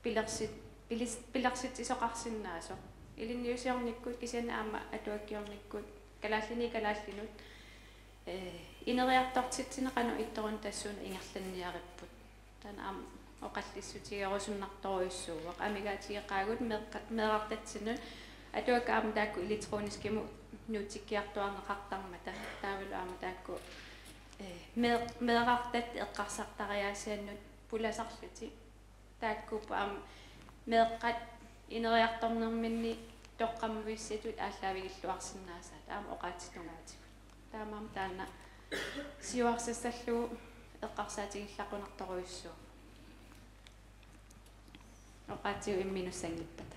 pilersit-, pilis-, pilersitsisoqarsinnaasoq. Ilinniusiornikkut kisianni aamma atuakkiornikkut kalaallinit kalaallinut, eh, ineriartortitsineq qanoq ittoq-una tassuuna ingerlanniaripput. Taanna aamma oqallissutigerusunnartorujussuuvoq. Amigaatigeqaagut meeqqa-, meerartatsinnut atuakkat aamma taakku elektroniskimut nuutsikkiartuaarneqartarmata. Taavalu aamma taakku, eh, mee-, meerartatta eqqarsartariaasiannut pulasarlutik. Taakkuupput aamma meeqqat ineriartornerminni toqqammavissatut aallaavigilluarsinnaasaat aamma oqaatsit tungaatigut. Taamaammat taanna siuarsassallugu eqqarsaatigillaqunartorujussuuvoq. Oqaatsigut imminut sanngippata.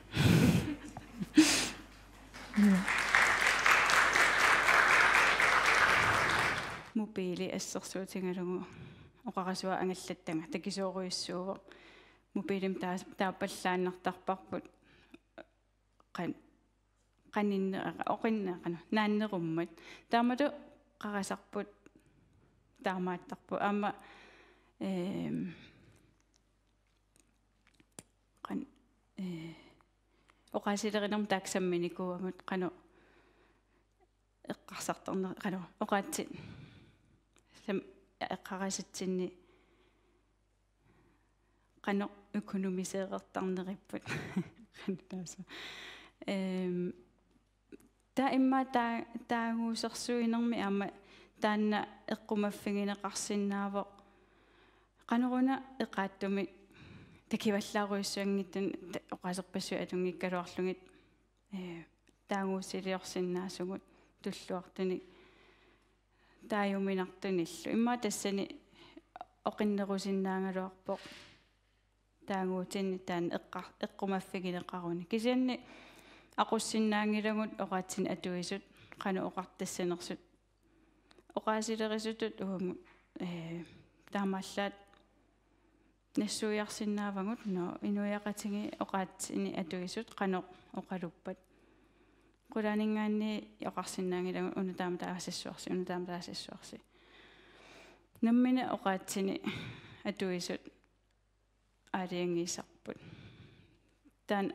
Mobiili assersuutigalugu oqarasuaq angallattanga takisoorujussuuvoq. Mobiilimik taa-, taappallaannartarparput. Qan-, qaninne-, oqinne-, qanoq, naannerummat. Taamatut qarasarput taamaattarpoq. Aamma, ehm, qan-, eh, oqaasilerinermut taakku samminikuuagut qanoq eqqarsartarneq, qanoq, oqaatsit sam-, eqqarisatsinni qanoq økonomiseerertarneripput. Qanoq taassuma. Ehm, taava immaqa taa-, taaguusersuinermi aamma taanna eqqumaffigineqarsinnaavoq. Qanoruna eqaattumik takivallaarujussuanngitsunik ta-, oqaaserpassuit atunngikkaluarlugit, eh, taaguusiliorsinnaasugut tulluartunik taaguminartunillu. Immaqa tassani oqinnerusinnaagaluarpoq taaguutinni taanna eqqa-, eqqumaffigineqaruni. Kisianni aqussinnaanngilagut oqaatsinik atuisut, qanoq oqartassanersut. Oqaasilerisutut uagut, eh, taamaallaat nassuiarsinnaavagut, nå, inuiaqatigiit oqaatsinik atuisut qanoq oqaluppat. Qulaaninngaanniit oqarsinnaanngilagut una taama taasassuarsi, una taama taasassuarsi. Nammineq oqaatsini atuisut aalajangiisarput. Taanna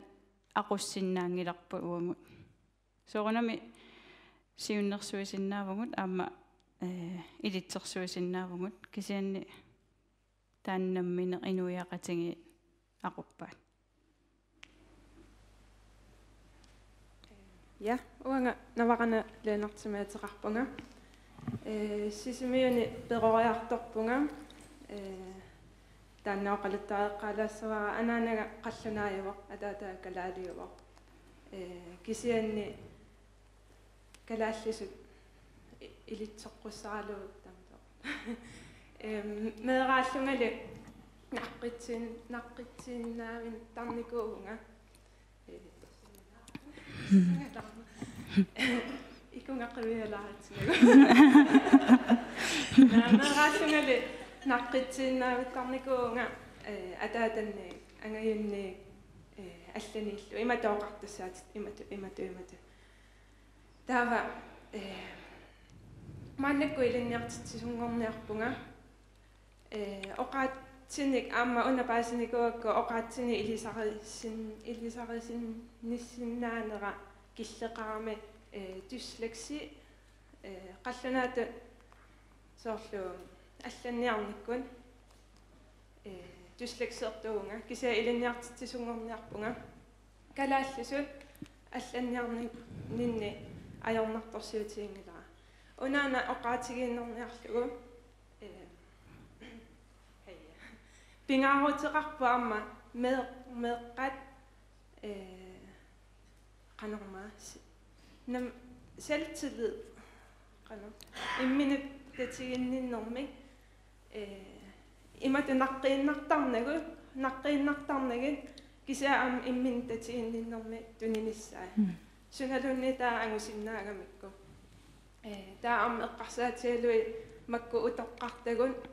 aqussinnaanngilarput uagut. Soorunami siunnersuisinnaavugut aamma, eh, ilitsersuisinnaavugut, kisianni taanna nammineq inuiaqatigiit aquppaat. Ja, uanga Navaqana Lennartimik ateqarpunga. Eh, Sisimiuni peroriartorpunga. Eh, taanna oqaluttariaqqaalaassavara, anaanaga qallunaajuvoq, ataataga kalaaliuvoq. Eh, kisianni kalaallisut i-, ilitsoqqussaralugu tamarmik. Em, meeraallungali naqqitsin-, naqqitsiinnaavittarnikuuvunga. Ikunga qivialaaratsigu. Meeraallungali naqqitsiinnaavittarnikuuvunga, eh, ataatanniit angajunniit, eh, allaniillu. Imatut oqartussaatit, imatut, imatut, imatut. Taava, eh, maannakkut ilinniartitsisunngorniarpunga. Eh, oqaatsinik aamma una paasinikuugakku oqaatsinik ilisarisin-, ilisarisinnissinnaanera killeqarami, eh, dysleksi, eh, qallunaatut soorlu allanniarnikkut, eh, dysleksiortuuvunga, kisianni ilinniartitsisunngorniarpunga. Kalaallisut allanniarninni ajornartorsiutiginngilara. Unaana oqaatigiinnarniarlugu, eh, hej. Pingaaruteqarpoq aamma mee-, meeqqat, eh, qanormaa, s-, nam-, selvtillid, qanoq, imminut tatiginninnermik, eh, imatut naqqiinnartarnagu, naqqiinnartarnagit, kisianni aamma imminut tatiginninnermik tuninissaat. Mm. Sunaluunniit taava angusinnaagamikku. Eh, taava aamma eqqarsaatigalugit makku utoqqartagut,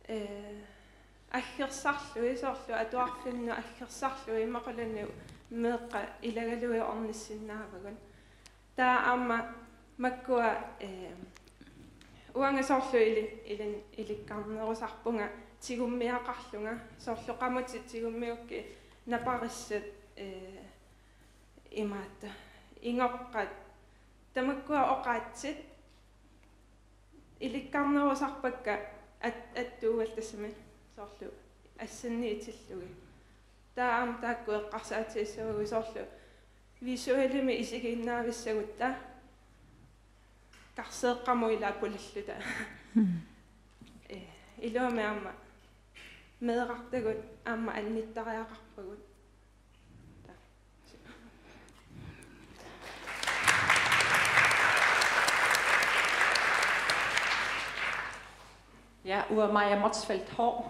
eh, aggersarlugit, soorlu atuarfinnut aggersarlugit, immaqaluunniit meeqqat ilagalugit ornissinnaavagut. Taava aamma makkua, eh, uanga soorlu ili-, ilin-, ilikkarnerusarpunga tigummiaqarlunga, soorlu qamutit tigummigukkit, naparissat, eh, imaattoq, ingoqqat, tamakkua oqaatsit ilikkarnerusarpakka at-, attuugallit, tassami soorlu assanniitillugit. Taava aamma taakku eqqarsaatigissavagut soorlu visualimik isigiinnaavissagutta karseeqqamut ilaa pulalluta. Mm. Eh, iluamik aamma meerartagut aamma annittariaqarpagut. Ja, uanga Maja Motzfeldt Haahr.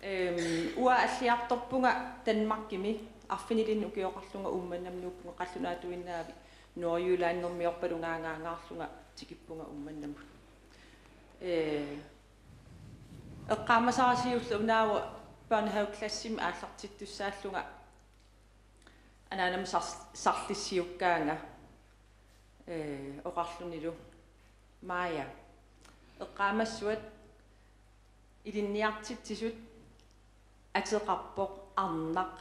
Øhm, uanga alliartorpunga Danmarkimi, arfinilinnik ukioqarlunga Uummannamut nuuppunga, qallunaatuinnaavik Nordjyllandermiorpalungaangaangaarlunga tikippunga Uummannamut. Øh, eqqaamasara siulleq unaavoq børnehaveklassimi aallartittussaallunga anaanama sar-, sarlissiukkaanga, øh, oqarlunilu: Maja, eqqaamassavat ilinniartitsisut ateqarpoq arnaq,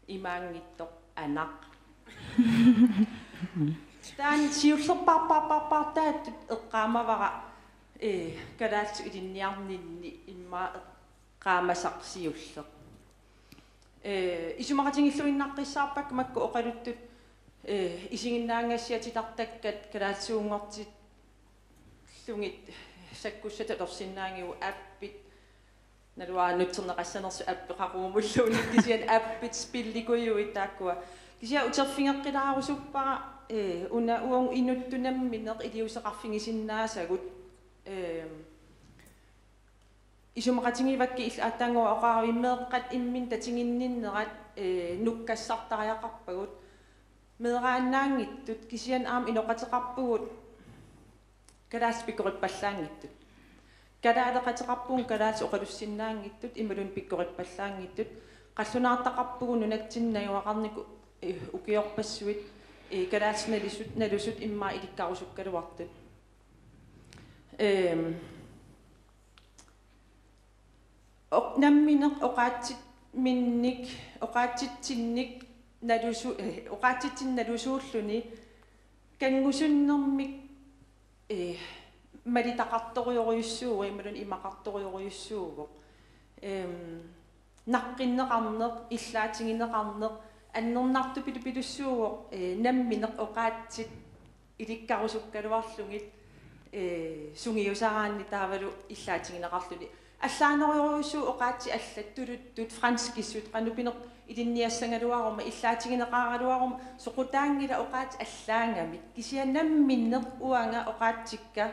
imaanngitsoq anaq. Taanna siullerpaarpaarpaarpaartaattut eqqaamavara, øh, kalaallisut ilinniarninni immaqa eqqaamasaq siulleq. Øh, isumaqatigilluinnaqqissaarpakka makku oqaluttut, øh, isiginnaagassiaq titartakkat kalaallisuunngortillugit sakkussat atorsinnaanngilagut, appit, naluara nutserneqassanersoq appi qaqugumulluunniit, kisianni appit, spillikujuit taakkua. Kisianni uterfigeqqilaarusuppara, øh, una uagut inuttut nammineq iliuuseqarfigisinnaasagut, øh, isumaqatigivakkit illit aatsaannguaq oqaravit meeqqat imminut tatiginninnerat, øh, nukkassartariaqarpagut. Meeraannaanngitsut kisianni aamma inoqateqarpugut kalaallisut pikkorippallaanngitsut. Kalaaleqateqarpugut kalaallisut oqalussinnaanngitsut imaluunniit pikkorippallaanngitsut. Qallunaartaqarpugut nunatsinni najugaqarnikkut, øh, ukiorpassuit, øh, kalaallisut nalusut, nalusut immaqa ilikkarusukkaluartut. Øhm, Oq-, nammineq oqaatsit-, minnik, oqaatsitsinnik nalusu-, eh, oqaatsitsinnik nalusuulluni kanngusunnermik, eh, malitaqartorujorujussuuvoq, imaluunniit imaqartorujorujussuuvoq. Ehm, naqqinneqarneq, illaatigineqarneq, annernartupilupilussuuvoq, eh, nammineq oqaatsit ilikkarusukkaluarlugit, eh, sungiusaraanni taavalu illaatigineqarluni. Allaanerujorujussuuvoq oqaatsit allat tuluttut, franskisut, qanoq pineq ilinniassagaluaruma, illaatigineqaraluaruma, soqutaanngilaq oqaatsit allaangamik. Kisianni namminneq uanga oqaatsikka,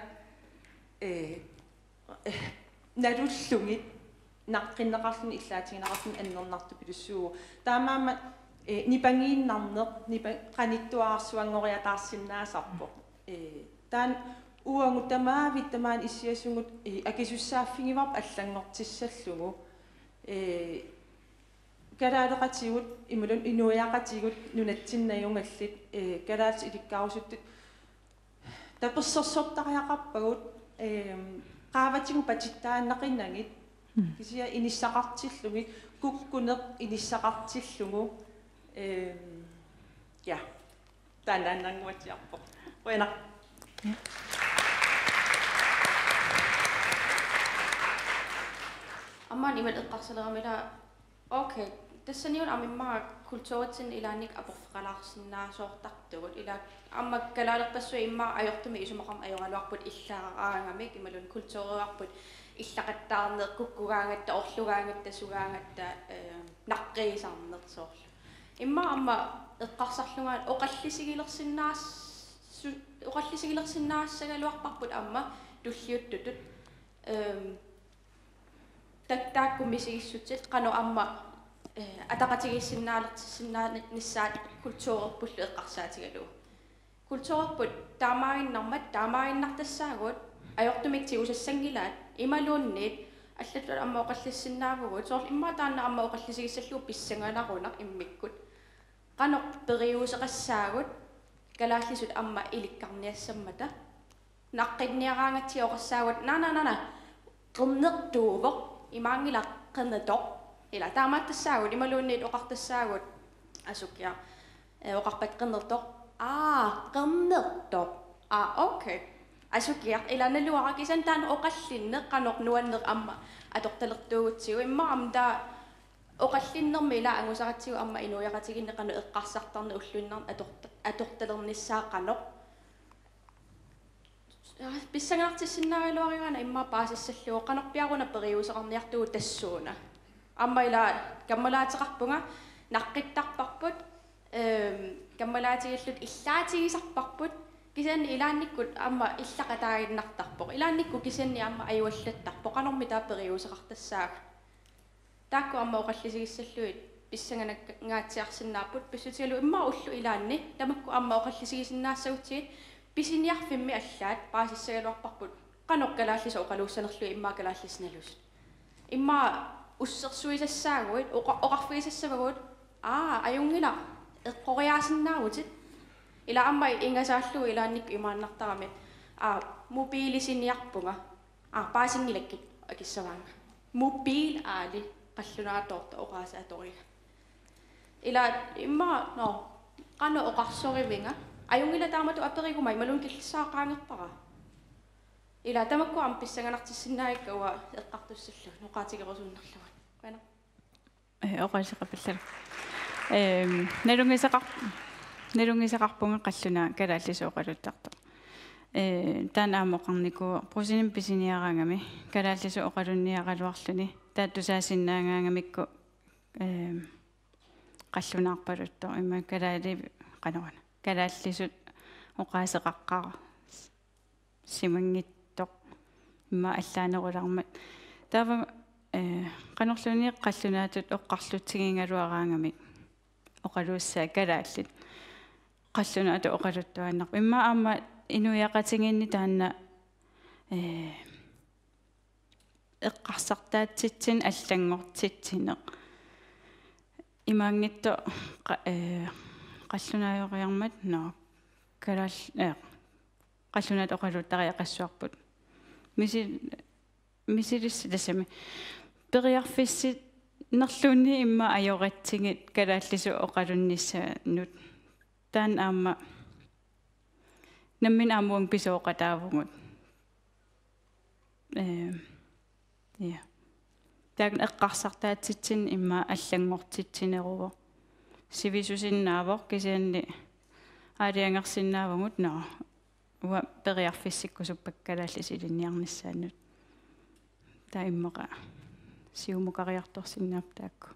eh, eh, nalullugit naqqinneqarluni illaatigineqarluni annernartupilussuuvoq. Taamaammat, eh, nipangiinnarneq, nipa-, qanittuararsuanngoriataarsinnaasarpoq. Eh, taanna uagut tamaavik tamaani issiasugut, eh, akisussaaffigivarput allanngortissallugu. Eh, kalaaleqatigut, imaluunniit inuiaqatigut nunatsinni najugallit, eh, kalaallisut ilikkarusuttut tapersersortariaqarpagut, ehm, qaavatigut patittaannaqinagit, mm, kisianni inissaqartillugit, kukkuneq inissaqartillugu, ehm, ja, taannaannannguatsiarpoq. Qujanaq. Ja. Aamma imatut eqqarsalerama ila Okay, tassaniuna aamma immaqa kulturitsinni ilaanni aporfeqalaarsinnaasoortartugut. Ila aamma kalaalerpassuit immaqa ajortumik isumaqarneq ajoraluarput illaraangamik imaluunniit kulturiuarput illaqattaarneq, kukkugaangatta, orlugaangatta, sugaangatta, eh, naqqiisarneq soorlu. Immaqa aamma eqqarsarlunga oqallisigilersinnaas-, su-, oqallisigilersinnaassagaluarparput aamma tulliuttutut. Ehm, tak-, taakku misigissutsit qanoq aamma, eh, ataqatigiissinnaalertissinnaanissaat kulturerpullu eqqarsaatigalugu. Kulturerput taamaaginnarmat, taamaaginnartassaagut, ajortumik tigusassanngilaat, imaluunniit allatut aamma oqallissinnaavugut, soorlu immaqa taanna aamma oqallisigissallugu pissanganarunaq immikkut. Qanoq periuseqassaagut, kalaallisut aamma ilikkarniassammata. Naqqinniaraangatsigu oqassaagut, na, na, na, na, qernertuuvoq, imaanngilaq qernertoq. Ila taamaattussaagut, imaluunniit oqartussaagut, asukiaq, eh, oqarpat qernertoq, aa, qernertoq, aa, okay. Asukiaq, ila naluara kisianni taanna oqallinneq qanoq nuanneq aamma atortalertuugutsigu, immaqa aamma taava oqallinnermi ila angusaratsigu aamma inuiaqatigiinni qanoq eqqarsartarneq ulluinnarni atorta-, atortalernissaa qanoq. Pissanganartissinnaagaluarigaana immaqa paasissallugu qanorpiaq una periuseqarniartugut tassuuna. Aamma ila kammalaateqarpunga naqqittarparput, ehm, kammalaatigilluta illaatigisarparput, kisianni ilaannikkut aamma illaqataaginnartarpoq. Ilaannikkut kisianni aamma ajuallattarpoq. Qanormi taava periuseqartassaagut. Taakku aamma oqallisigissallugit pissanganangaatsiarsinnaapput pissutigalugu immaqa ullut ilaanni tamakku aamma oqallisigisinnaassagutsigit pisiniarfimmi allaat paasissagaluarparput qanoq kalaallisut oqaluussanerlugit immaqa kalaallisut nalusut. Immaqa ussersuisassaaguit oqa-, oqarfigisassavagut aa ajunngilaq eqqoriaasinnaavutit ila aamma ingasaallugu ilaannikkut imaannartarami aa mobilisiniarpunga. Aa, paasinngilakkit akissavaannga. Mobil aali qallunaatoortoq oqaaseq atoriga. Ila immaqa, no, qanoq oqarsorivinga. Ajunngilaq taamatut aperiguma imaluunniit killissaaq qaangerpara. Ila tamakku aamma pissanganartissinnaavakka uanga eqqartussallugit oqaatigerusunnerlugit. Qujanaq. Eh, oqaaseqapallallu. Ehm, nalunngisaqar-, nalunngisaqarpunga qallunaat kalaallisut oqaluttartoq. Eh, taanna aamma oqarnikuuvoq Brugsenimi pisiniaraangami kalaallisut oqalunniaraluarluni. Taava tusaasinnaagaangamikku, ehm, qallunaarpaluttoq. Immaqa kalaali-, qanoruna. Kalaallisut oqaaseqaqqaarsimanngitsoq. Immaqa allaanerulaarmat. Taava, eh, qanorluunniit qallunaatut oqarlutsigigaluaraangamik oqaluussaat kalaallit. Qallunaatut oqaluttuaannarpoq. Immaqa aamma inuiaqatigiinni taanna, eh, eqqarsartaatsitsineq allanngortitsineq. Imaanngitsoq qa-, eh, qallunaajoriarmat, no, kalaal-, eh, qallunaatut oqaluttariaqassuarput. Misi-, misilissaq tassami. Periarfissinnerluunniit immaqa ajoratsigit kalaallisut oqalunnissaannut. Taanna aamma nammineq aamma uanga pisooqataavugut. Ehm, ja. Taakku eqqarsartaatsitsineq immaqa allanngortitsineruvoq. Sivisusinnaavoq kisianni aalajangersinnaavugut, nå, uanga periarfissikkusuppakka kalaallisut ilinniarnissaannut. Taava immaqa siumukariartorsinnaapput taakku.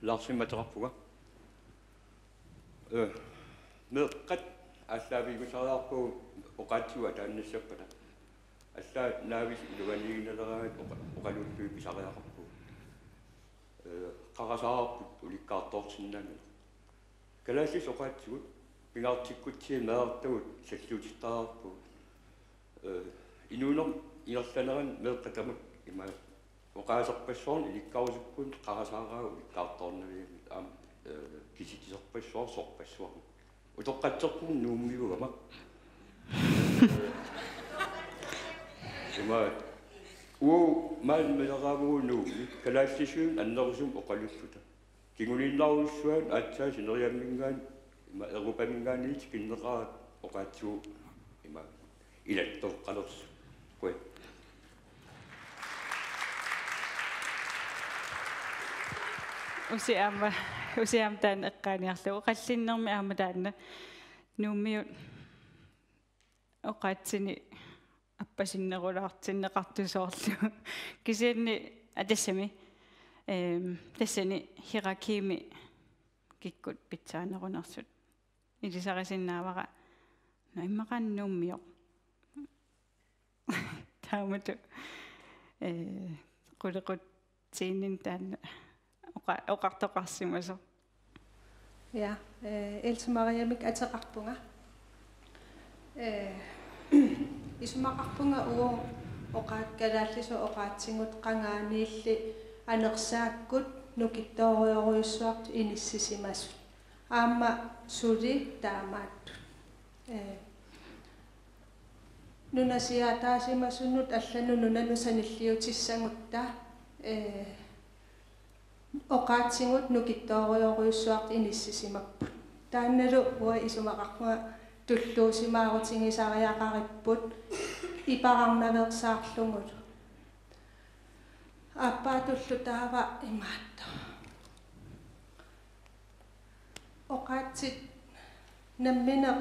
Larsimik ateqarpunga. Ee, meeqqat aallaavigisariaqarpagut oqaatsigut ataannassappata. Allaat naavisa iluaniiginnaleraangat oqa-, oqalullugit pisariaqarpugut. Ee, qarasaarput ulikkaartoorsinnaanngilaq. Kalaallisut oqaatsigut pingaartikkutsigu meerartagut salliutittariaqarpugut. Ee, inuunermi ingerlanerani meeqqat tamakku ima oqaaserpassuarnik ilikkarusukkunik qarasaaraat ulikkaartoornavianngilaq aamma, ee, kisitserpassuarnik sorpassuarnik. Utoqqatserpunga Nuummiugama. Ima uagut maani meeraraavugut Nuummi kalaallisuunik annerusumik oqalulluta. Kinguneqarnerujussuaq aatsaat sineriamminngaanniit, ima Europaminngaanniit tikinneqaraat oqaatsigut ima ilattoqqalersoq. Qujan. Usi aamma, usi aamma taanna eqqaaniarlugu. Oqallinnermi aamma taanna Nuummiut oqaatsinik appasinnerulaartinneqartut soorlu. Kisianni, aa, tassami, ehm, tassani hierarkimi kikkut pitsaanerunersut. Ilisarisinnaavara, nå, immaqa Nuummioq. Taamatut, ee, qulequtsiinnini taanna oqa-, oqartoqarsimasoq. Ja, ee, Else Mariamik ateqarpunga. Ee, isumaqarpunga uagut oqaat-, kalaallisut oqaatsigut qangaaniilli anersaakkut nukittoorujorujussuartut inissisimasut. Aamma suli taamaattut. Ee, nunasiaataasimasunut allanut nunanut sanilliutissagutta, ee, oqaatsigut nukittoorujorujussuartut inissisimapput. Taannalu uanga isumaqarpunga tulluusimaarutigisariaqaripput iperarnaveersaarlugulu. Aappaa tullu taava imaattoq. Oqaatsit nammineq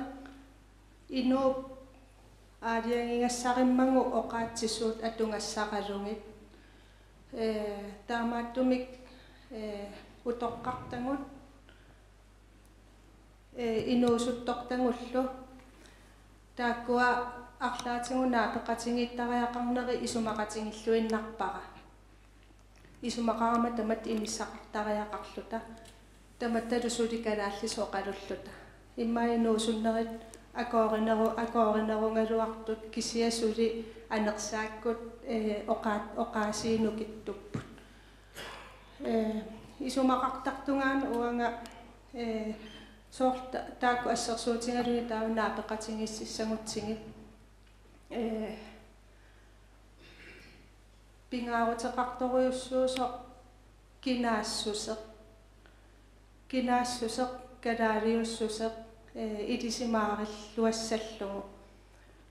inuup aalajangigassarimmagu oqaatsit suut atugassaqalugit. Ee, taamaattumik, ee, utoqqartagut, ee, inuusuttortagullu. Taakkua arlaatigut naapeqatigiittariaqarneri isumaqatigiilluinnarpara. Isumaqarama tamatta inissaqartariaqarluta. Tamattalu suli kalaallisut oqalulluta. Immaqa inuusunnerit akoorineru-, akoorinerugaluartut kisianni suli anersaakkut, ee, oqaa-, oqaasii nukittupput. Ee, isumaqartartungaana uanga, ee, soorlu ta-, taakku assersuutigalugit taava naapeqatigiississagutsigit. Ee, pingaaruteqartorujussuusoq kinaassuseq. Kinaassuseq, kalaaliussuseq, ee, ilisimaarilluassallugu.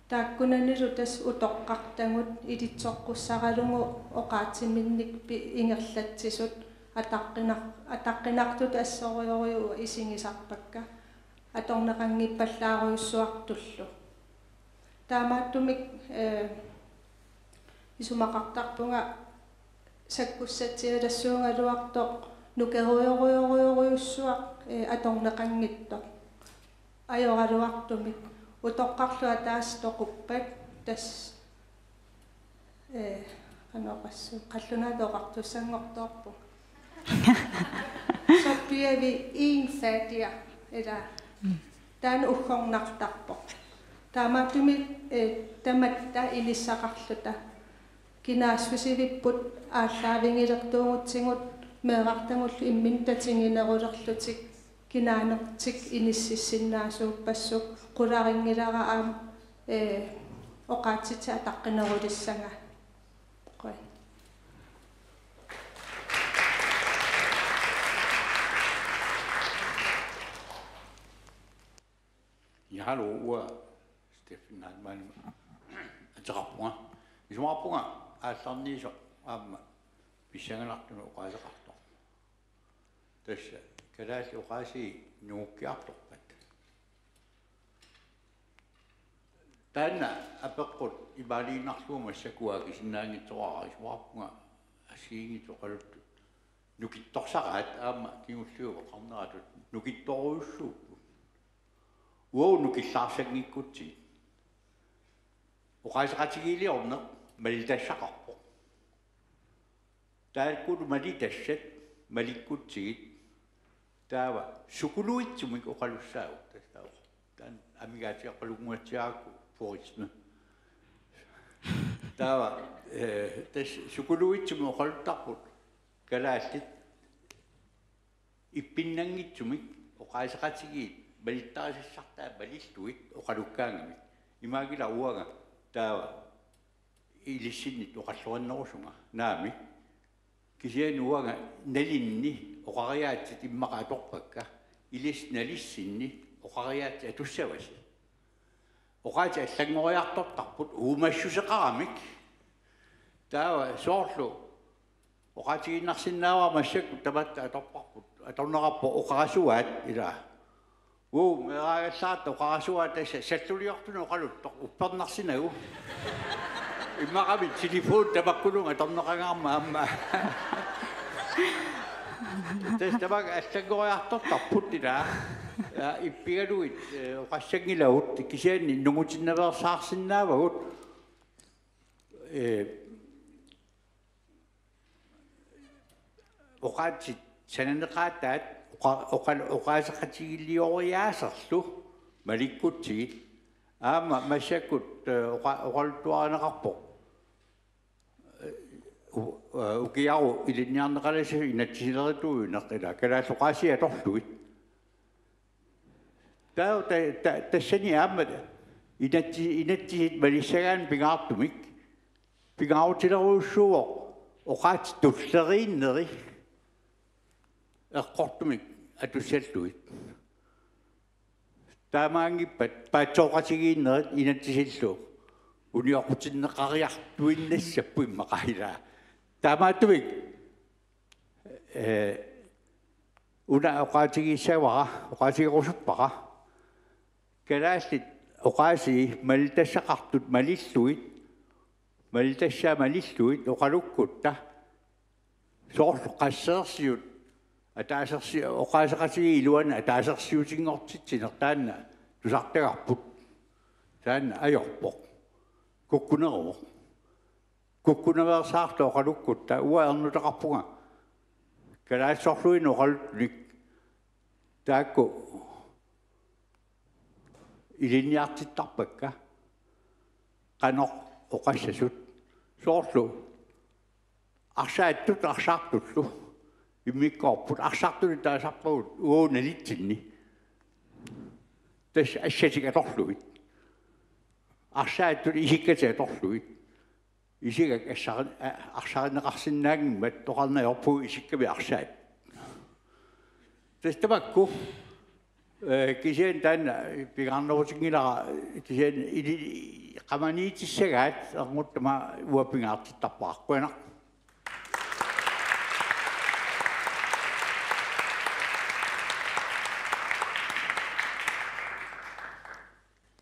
Taakkunanilu tassa utoqqartagut ilitsoqqussaralugu oqaatsiminnik pi-, ingerlatsisut ataqqinar-, ataqqinartutut assorujorujuuvoq isigisarpakka atorneqanngippallaarujussuartullu. Taamaattumik, ee, isumaqartarpunga sakkussatsialassuugaluartoq nukerujorujorujorujussuaq, ee, atorneqanngitsoq. Ajoraluartumik utoqqarlu ataaseq toquppat tassa, ee, qanoq oqassuunga, qallunaatut oqartussanngortoorpunga. Soorpiavi en fattigere, ila taanna uggornartarpoq. Taamaattumik, ee, tamatta inissaqarluta kinaassusivipput aallaavigilertuugutsigu meerartagullu imminnut tatiginerulerlutik kinaanertik inississinnaasuuppassuk, qularinngilara aamma Ee, oqaatsitik ataqqinerulissagai. Qujan. Ja, hallo, uanga Steffen Heilmann ateqarpunga. Isumaqarpunga aallarniisoq aamma pissanganartunut oqaaseqartoq. Tassa kalaallit oqaasii nungukkiartorpat. Taanna apeqqut imaaliinnarlugu massakkut akisinnaanngitsoorara, isumaqarpunga assigiinngitsut oqaluttut nukittorsaraat aamma kingulliit oqarneratut nukittorujussuupput. Uagut nukillaarsanngikkutsigu. Oqaaseqatigiiliorneq malitassaqarpoq. Taakkulu malitassat malikkutsigit taava sukuluitsumik oqalussaagut tassaavoq. Taanna amigaatigeqqalunnguatsiarakku purisme. Taava, eh, tassa sukuluitsumik oqaluttarput kalaallit ippinnanngitsumik oqaaseqatigiit malittarisassartaat malillugit oqalukkaangamik. Imaanngilaq uanga taava ilissinnit oqalluarnerusunga. Naamik. Kisianni uanga nalinni oqariaatsit immaqa atorpakka. Ilissi nalissinni oqariaatsit atussavasi. Oqaatsit allanngoriartortarput uumassuseqaramik. Taava soorlu oqaatigiinnarsinnaavara massakkut tamatta atorparput, atorneqarpoq oqarasuaat ilaa. Uu, meeraagallaarta oqarasuaat tassa salluliortunut oqaluttoq uppernarsinagu. Immaqami telefoni tamakkununnga atorneqangaarmat aamma. Tassa tamakku allanngoriartortarput ilaa. Ja, ippigalugit, eh, oqassanngilagut kisianni nungutinnaveersaarsinnaavagut. Eh, oqaatsit sananeqaataat oqa-, oqa-, oqaaseqatigiilioriaaserlu malikkutsigit aamma massakkut, eh, oqa-, oqaluttuarineqarpoq. Eh, u-, eh, ukiaru ilinniarneqalersoq inatsisilerituuineq ilaa kalaallit oqaasii atorlugit. Taava ta-, ta-, tassani aamma inatsi-, inatsisit malissagaanni pingaartumik pingaarutilerujussuuvoq oqaatsit tulleriinneri eqqortumik atussallugit. Taamaanngippat paatsooqatigiinnerit inatsisillu unioqqutinneqariartuinnassapput immaqa ilaa. Taamaattumik, eh, una oqaatigissavara, oqaatigerusuppara. Kalaallit oqaasii malitassaqartut malillugit, malitassaat malillugit oqalukkutta. Soorlu qasseersiut, ataasersi-, oqaaseqatigiit iluanni ataasersiutinngortitsineq taanna tusartagarput. Taanna ajorpoq. Kukkuneruvoq. Kukkunaveersaartoq oqalukkutta, uanga ernutaqarpunga. Kalaallisorluinnaq oqaluttunik. Taakku ilinniartittarpakka. Qanoq oqassasut. Soorlu arsaattut arsaartullu immikkoorput, arsartunik taasarpagut uagut nalitsinni. Tassa assatik atorlugit. Arsaattut isikkatik atorlugit. Isigak assari-, a-, arsarineqarsinnaanngimmat oqarneq ajorpugut isikkamik arsaat. Tassa tamakku, eh, kisianni taanna pingaarnerutinngilara, kisianni ili-, qamaniitissagaat ernuttama uanga pingaartittarpara. Qujanaq.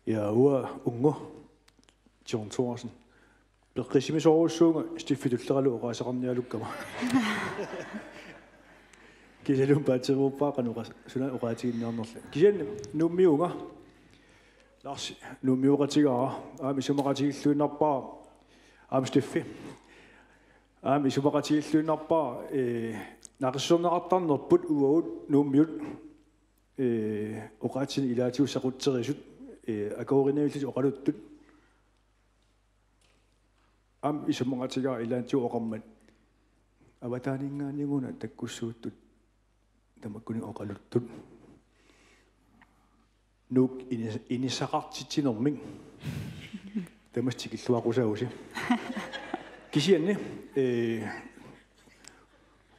Ja, uanga Ungu John Thorsen. Peqqissimisorujussuuvunga Steffi tulleralu oqaaseqarniarukkama. Kisianni paatsiveerpara qanoq oqas-, suna oqaatiginninniarnerlugu. Kisianni Nuummiunga. Lars Nuummioqatigaara, aamma isumaqatigiilluinnarpara, aamma Steffi. Aamma isumaqatigiilluinnarpara, eh, naqissuserneqartarnerput uagut Nuummiut, eh, oqaatsinik ilaatigut saqutserisut, eh, akuerinavillutik oqaluttut. Aamma isumaqatigaara ilaatigut oqarmat avataaninngaanniit una takkussuuttut tamakkuninnga oqaluttut. Nuuk inis-, inissaqartitsinermik. Tamassi tikilluaqqusaavusi. Kisianni, eh,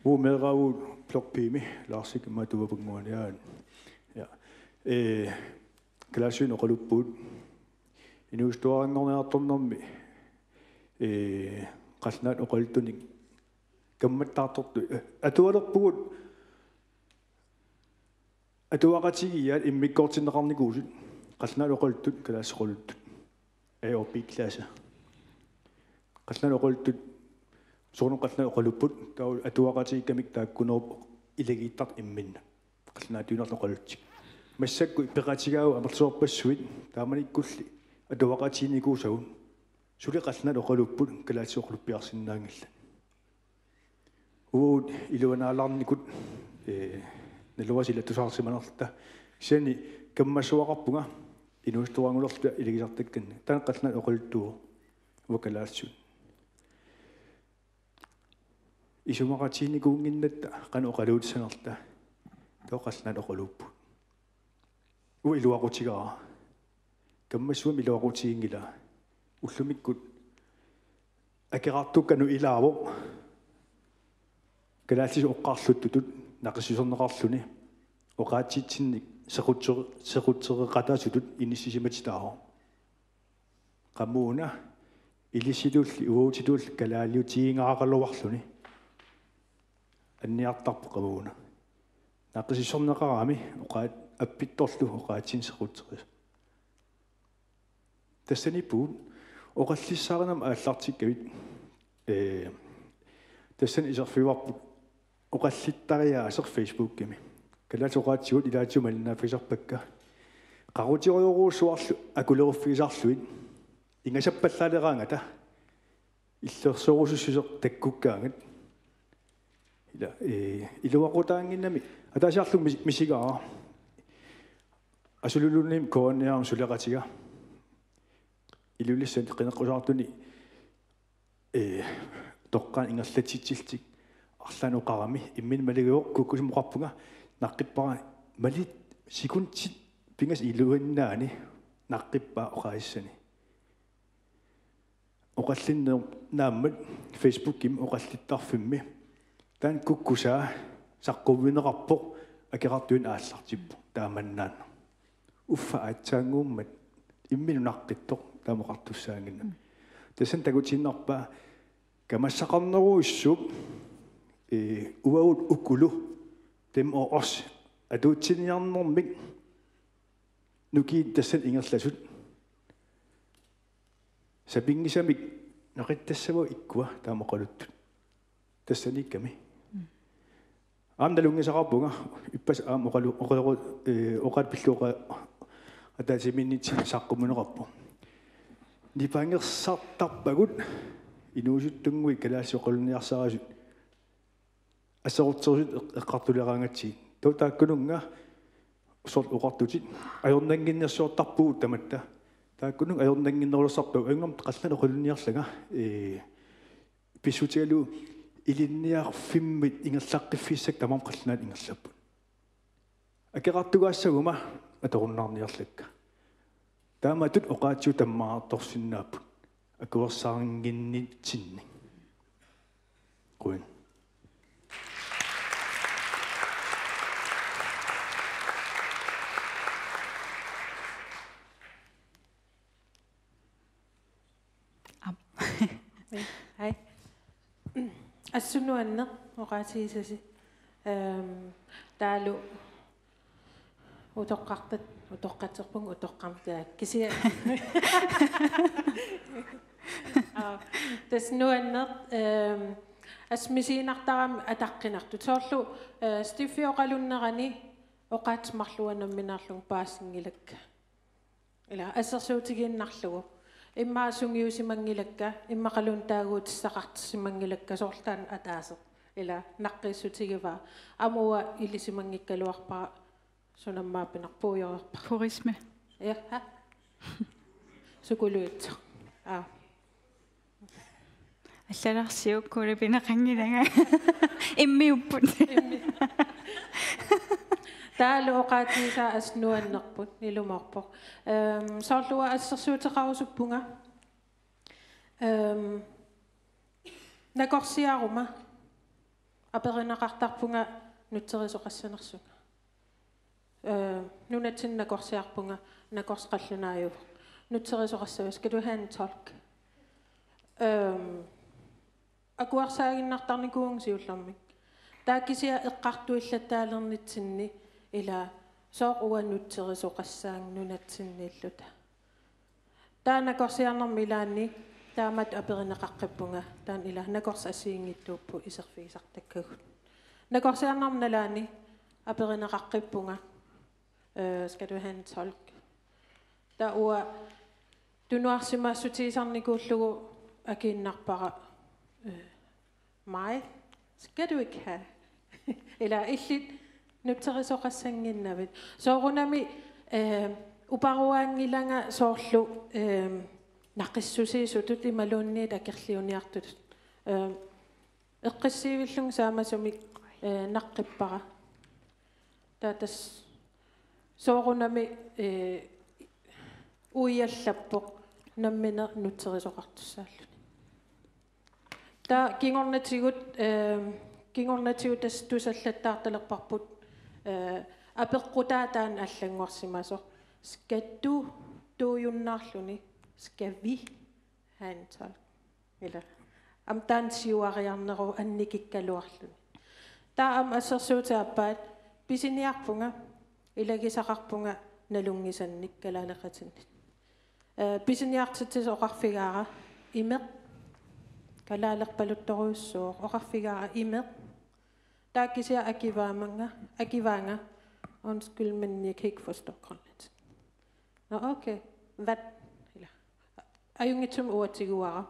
uagut meeraavugut Blok B-mi Larsik imaattuuppannguani aana. Ja. Eh, kalaallisuinnaq oqaluppugut. Inuusuttuaranngorniartornermi, eh, qallunaatut oqaluttunik kammattaartortut, eh, atualerpugut atuaqatigiiaat immikkoortinneqarnikuusut, qallunaatut oqaluttut, kalaallisut oqaluttut. A og B-klasse. Qallunaatut oqaluttut, soorunami qallunaatut oqalupput, taava atuaqatigiikkamik taakkununnga ilagiittartut imminnut. Qallunaatuinnarlutik oqalutsit. Massakkut peqatigaavut amerlasoorpassuit, taamanikkulli atuaqatigiinnikuusagut. Suli qallunaatut oqalupput, kalaallisut oqaluppiarsinnaanngillat. Uagut iluanaalaarnikut, eh, naluara silattusaarsimanerluta. Kisianni kammassukkaluarpunga inuusuttuaraanngulerluta iligisartakkannik. Taanna qallunaatut oqaluttuuvoq, uanga kalaallisut. Isumaqatigiinnikuunnginnatta qanoq oqaluutissanerluta. Taava qallunaatut oqaluupput. Uanga iluaqutigaara. Kammassuarmi iluaqutiginngilara. Ullumikkut akerartukkanut ilaavoq. Kalaallisut oqarluttutut naqissuserneqarluni. Oqaatsitsinnik sequtseri-, sequtsereqataasutut inissisimatitaavoq. Qamuuna ilisitulli uagutsitulli kalaaliutigingaaraluarluni. Anniartarpoq qamuuna. Naqissuserneqarami oqaat-, appittorlu oqaatsinnik sequtserisoq. Tassaniippugut oqallissaarinermut aallartikkavit. Ee, tassani iserfigivarput oqallittariaaseq Facebookimi. Kalaallit oqaatsigut ilaatigut malinnaaffigisarpakka. Qaqutigerujorujussuarlu akuleruffigisarlugit. Ingasappallaaleraangata. Illersorusussuseq takkukkaangat. Ila, ee, iluaqutaannginnami. Ataasiarlugu mis-, misigaara. Asululuunniit K N R-mi suleqatiga. Ilulissani qineqqusaartuni, ee, toqqaannaq ingerlatsitsillutik arlaannik oqarami, imminut maligalugu kukkusumik oqarpunga, naqqippara malit sekundit pingasut iluinnaani naqqippaa oqaasissani. Oqallinneq naammat Facebookimi oqallittarfimmi. Taanna kukkusaa saqqummiunneqarpoq akerartuinnaq aallartippoq taamannaannaq. Uffa aatsaannguummat imminut naqqittoq taama oqartussaannginnami. Tassani takutiinnarpaa kamassaqarnerujussuup, ee, uagut ukulu dem og os atuutsiniarnermik nukiit tassani ingerlasut. Sapinngisamik naqittassavat ikkua taama oqaluttut. Tassaniikkami. Aamma nalunngisaqarpunga ippassaq aamma oqalu-, oqaloqu-, ee, oqaat pillugu oqa-, ataatsimiinnitsinni saqqummiunneqarpoq. Nipangersartarpagut inuusuttunnguit kalaallisut oqalunniarsarisut. Asserutserusut eq-, eqqartuleraangatsigit. Taava taakkununnga soorlu oqartutit ajornannginnersiortarpugut tamatta. Taakkununnga ajornannginnerulersarpagut, ajunngormat qallunaatut oqalunniarlanga, ee, pissutigalugu ilinniarfimmit ingerlaqqiffissakka tamarmik qallunaatut ingerlapput. Akerartugaassaguma atorunnaarniarlakka. Taamatut oqaatsigut tammaartorsinnaapput. Akuersaannginnitsinni. Qujan. Aap. Hej. Assut nuanneq oqaatigisasi. Ehm, taavalu utoqqartat, utoqqatserpunga utoqqarmata kisianni. Aa, tassa nuanneq, ehm, assut misiginartarami ataqqinartut. Soorlu, eh, Steffi oqalunnerani oqaatsit marluk nammineerlugit paasinngilakka. Ila assersuutigiinnarlugu. Immaqa sungiusimanngilakka, immaqaluunniit taaguutissaqartissimanngilakka soorlu taanna ataaseq. Ila naqqiissutigivaa. Aamma uanga ilisimanngikkaluarpara sunammaapinarpoq puiorerpara. Purisme. Ja, ha? Sukuluitsoq. Aa. Allagarsiuk kuulapineqanngilanga. Immiupput. Taavalu oqaatigisaa assut nuannerpoq, ilumoorpoq. Ehm, soorlu uanga assersuuteqarusuppunga. Ehm, nakorsiaruma aperineqartarpunga nutserisoqassanersunga. Ehm, nunatsinni nakorsiarpunga, nakorsaq qallunaajuvoq. Nutserisoqassavasi, skal du have en tolk? Ehm, akuersaaginnartarnikuuvunga siullermik. Taava kisianni eqqartuillattaalernitsinni ila sooq uanga nutserisoqassaanga nunatsinniilluta. Taava nakorsiarnermi ilaanni taamatut aperineqaqqippunga, taanna ila nakorsaq assigiinngitsuupput iserfigisartakkagut. Nakorsiarnermi nalaani aperineqaqqippunga, øh, skal du have en tolk? Taava uanga tunuarsimaassutigisarnikuullugu akiinnarpara, øh, Maj, skal du ikke have? Ila illit nutserisoqassannginnavit. Soorunami, øh, uparuaanngilanga soorlu, øh, naqissusiisutut imaluunniit akerliuniartutut. Øh, eqqissiivillunga saamasumik, øh, naqqippara. Taava tassa soorunami, øh, uiallappoq nammineq nutserisoqartussaalluni. Taava kingornatigut, øh, kingornatigut tassa tusallattaartalerparput, øh, apeqqutaa taanna allanngorsimasoq. Skal du, du-junnaarluni, skal vi have en tolk? Ila. Aamma taanna siuariarneruvoq annikikkaluarluni. Taava aamma assersuutit aappaat pisiniarpunga, ilagisaqarpunga nalunngisannik kalaaleqatinnit. Øh, pisiniartitsisut oqarfigaara imeq. Kalaalerpaluttorujussuuvoq, oqarfigaara imeq. Taava kisianni akivaamanga, akivaanga, undskyld, men jeg kan ikke forstå grønlandsk. Nå, okay. Hvad? Ila. Ajunngitsumik uanga tiguara.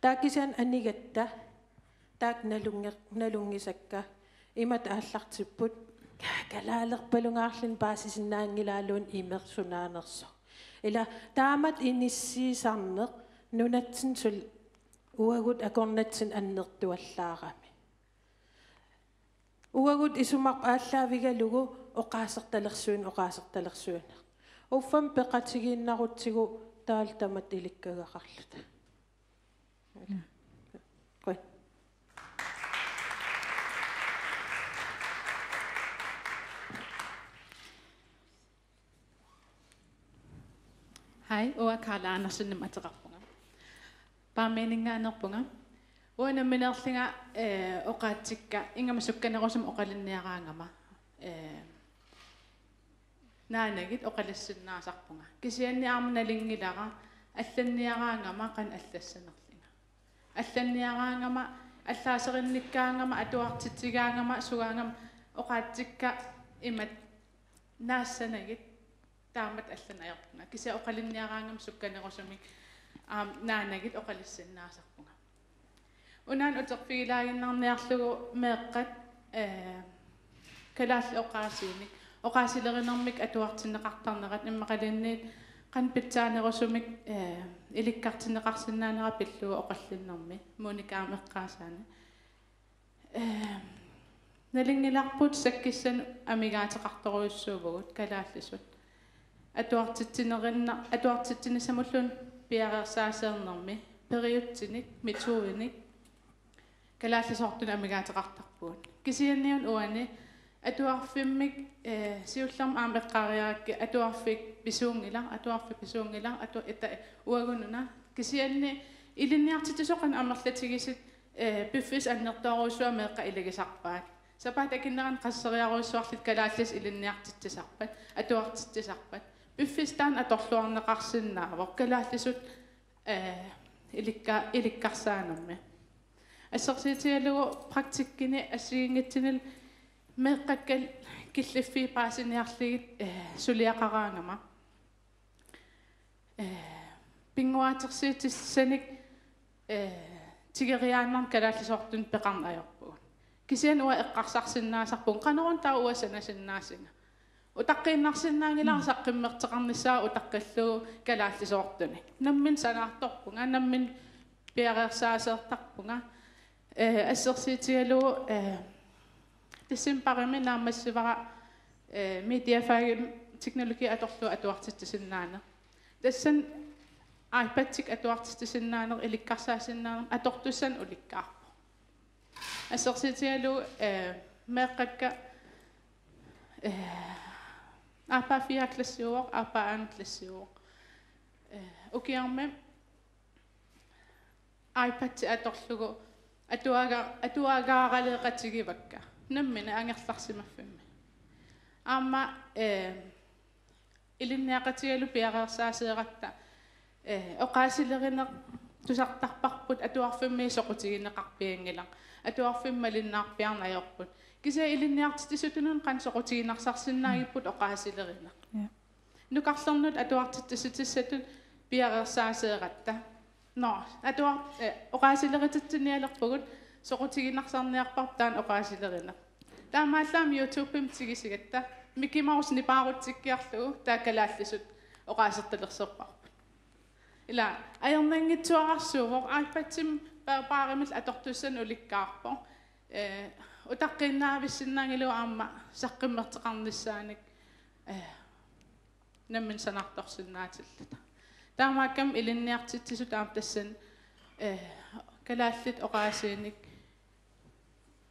Taava kisianni anigatta, taakku nalunngi-, nalunngisakka, imatut aallartipput, kalaalerpalungaarluni paasisinnaanngilaaluunniit imeq sunaanersoq. Ila taamatut inissiisarneq nunatsinni suli uagut akornatsinni annertuallaarami. Uagut isumarput aallaavigalugu oqaasertalersuineq, oqaasertalersuineq. Uffami peqatigiinnarutsigu taavalu tamatta ilikkagaqarluta. Qujan. Hej, uanga Karla Andersenimik ateqarpunga. Paamiuninngaanneerpunga. Uanga nammineerlunga, eh, oqaatsikka, ingammik sukkanerusumik oqalunniaraangama, eh, naanagit oqalussinnaasarpunga. Kisianni aamma nalunngilara, allanniaraangama qanoq allassanerlunga. Allanniaraangama, allaaserinnikkaangama, atuartitsigaangama, sugaangama, oqaatsikka imatut naassanagit taamatut allanik ajorpunga. Kisianni oqalunniaraangama sukkanerusumik, aamma naanagit oqalussinnaasarpunga. Unaana uterfigilaaginnarniarlugu meeqqat, eh, kalaallit oqaasiinik, oqaasilerinermik atuartinneqartarnerat immaqaluunniit qanoq pitsaanerusumik, eh, ilikkartinneqarsinnaanera pillugu oqallinnermi, Monika aamma eqqaasaani. Eh, nalunngilarput sakkissanut amigaateqartorujussuuvugut kalaallisut. Atuartitsinerinna-, atuartitsinissamulluunniit piareersaaseernermi periutsinik, metodinik, kalaallisoortunik amigaateqartarpugut. Kisianni una uani atuarfimmik, eh, siullermik aamma eqqaariarakkit atuarfik pisuunngilaq, atuarfik pisuunngilaq, atu-, ita-, uagut una. Kisianni ilinniartitsisoq qanoq amerlatigisut, eh, piffissaq annertoorujussuaq meeqqat ilagisarpaat. Sapaatip akunnerani qasseriarujussuarlutik kalaallisut ilinniartitsisarpat, atuartitsisarpat. Piffissaq taanna atorluarneqarsinnaavoq kalaallisut, eh, ilikka-, ilikkarsaanermi. Assersuutigalugu praktikkini assigiinngitsunilu meeqqakka killiffiit paasiniarlugit, eh, suliaqaraangama. Eh, pinnguaatersuutissanik, eh, tigoriaannarnik kalaallisoortunik peqarneq ajorpugut. Kisianni uanga eqqarsarsinnaasarpunga, qanoruna taava uanga sanasinnaasunga. Utaqqiinnarsinnaanngilara saqqummertoqarnissaa utaqqillugu kalaallisoortunik. Nammineq sanaartorpunga, nammineq piareersaaseertarpunga. Eh, assersuutigalugu, eh, decembarimi naammassivara eh, mediefagimi teknologi atorlugu atuartitsisinnaaneq. Tassani iPad-ikkut atuartitsisinnaaneq, ilikkarsaasinnaaneq atortussanik ulikkaarpoq. Assersuutigalugu, eh, meeqqakka, eh, aappaa fjerde klassiuvoq, aappaa anden klassiuvoq. Eh, ukiarmi iPad atorlugu atuaga-, atuagaaraleeqatigivakka nammineq angerlarsimaffimmi. Aamma, eh, ilinniaqatigalugu piareersaaseeratta, eh, oqaasilerineq tusartarparput atuarfimmi soqutigineqarpianngilaq. Atuarfimmi malinnaarpiarneq ajorput. Kisianni ilinniartitsisutunut qanoq soqutiginarsarsinnaagipput oqaasilerineq. Ja. Nukarlernut atuartitsissutissatut piareersaaseeratta. Nå, atuar-, eh, oqaasileritsitsinialerpugut, soqutiginarsarniarparput taanna oqaasilerineq. Taamaallaat aamma YouTubemi tigussaagatta, Mickey Mouse nipaarutsikkiarlugu, taava kalaallisut oqaasertalersorparput. Ila, ajornanngitsuararsuuvoq, iPad-imi pa-, bæreramillu atortussanik ulikkaarpoq. Eh, utaqqiinnaavissinnaanngilagut aamma saqqummertoqarnissaanik, eh, nammineq sanaartorsinnaatilluta. Taamaakkami ilinniartitsisut aamma tassani, eh, kalaallit oqaasiinik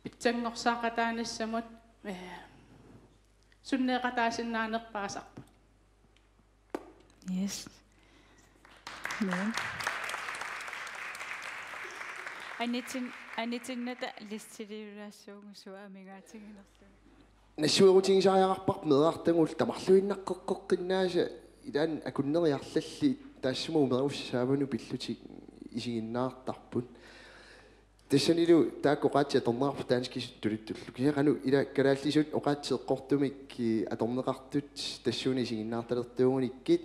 pitsanngorsaaqataanissamut, eh, sunneeqataasinnaanerpaasarput. Yes. Amen. Anitin-, anitinnata listiliulaassuungusuaq amigaatiginerlugu. Nassuerutigisariaqarparput meerartagullu tamarluinnaqqeqqoqqinnaasa ilaanni akunneriarlalli taassuma umerussaavanut pillutik isiginnaartarput. Tassanilu taakku oqaatsit atorneqarput danskisut tuluttullu. Kisianni qanoq ila kalaallisut oqaatsit eqqortumik, eh, atorneqartut tassuuna isiginnaartalertuugunikkit.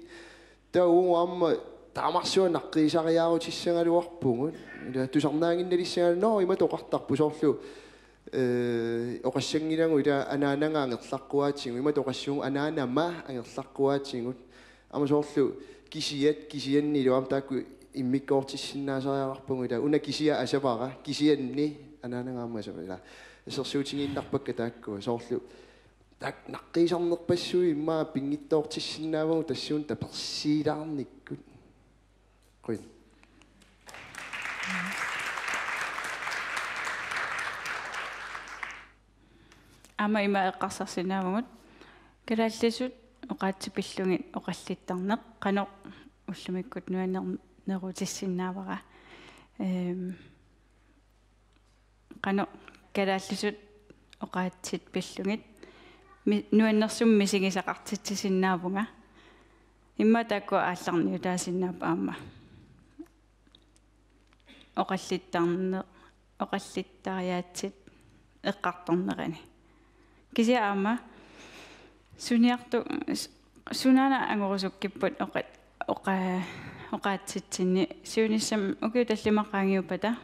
Taava uagut aamma taamarsuaq naqqiisariaarutissagaluarpugut. Ila tusarnaannginnalissagaluarpugut, nå, imatut oqartarput soorlu, eh, oqassanngilagut ila anaanaga angerlaqquaatigut, imatut oqassuugut anaanama angerlaqquaatigut. Aamma soorlu kisiat, kisiannilu aamma taakku immikkoortissinnaasariaqarpagut ila, una kisiat asavara, kisianni anaanaga aamma asavara ila. Assersuutigiinnarpakka taakku, soorlu taakku naqqiisarnerpassuit immaqa pinngitsoortissinnaavagut tassuuna tapersiilaarnikkut. Qujan. Aamma ima eqqarsarsinnaavagut. Kalaallisut oqaatsit pillugit oqallittarneq, qanoq ullumikkut nuanner-, nuannerutissinnaavara. Ehm, qanoq kalaallisut oqaatsit pillugit mi-, nuannersumik misigisaqartitsisinnaavunga. Immaqa taakku aallarniutaasinnaapput aamma. Oqallittarneq, oqallittariaatsit eqqartornerani. Kisianni aamma suniartu-, s-, sunaana angorusukkipput oqa-, oqa-, oqaatsitsinni siunissami ukiut tallimat qaangiuppata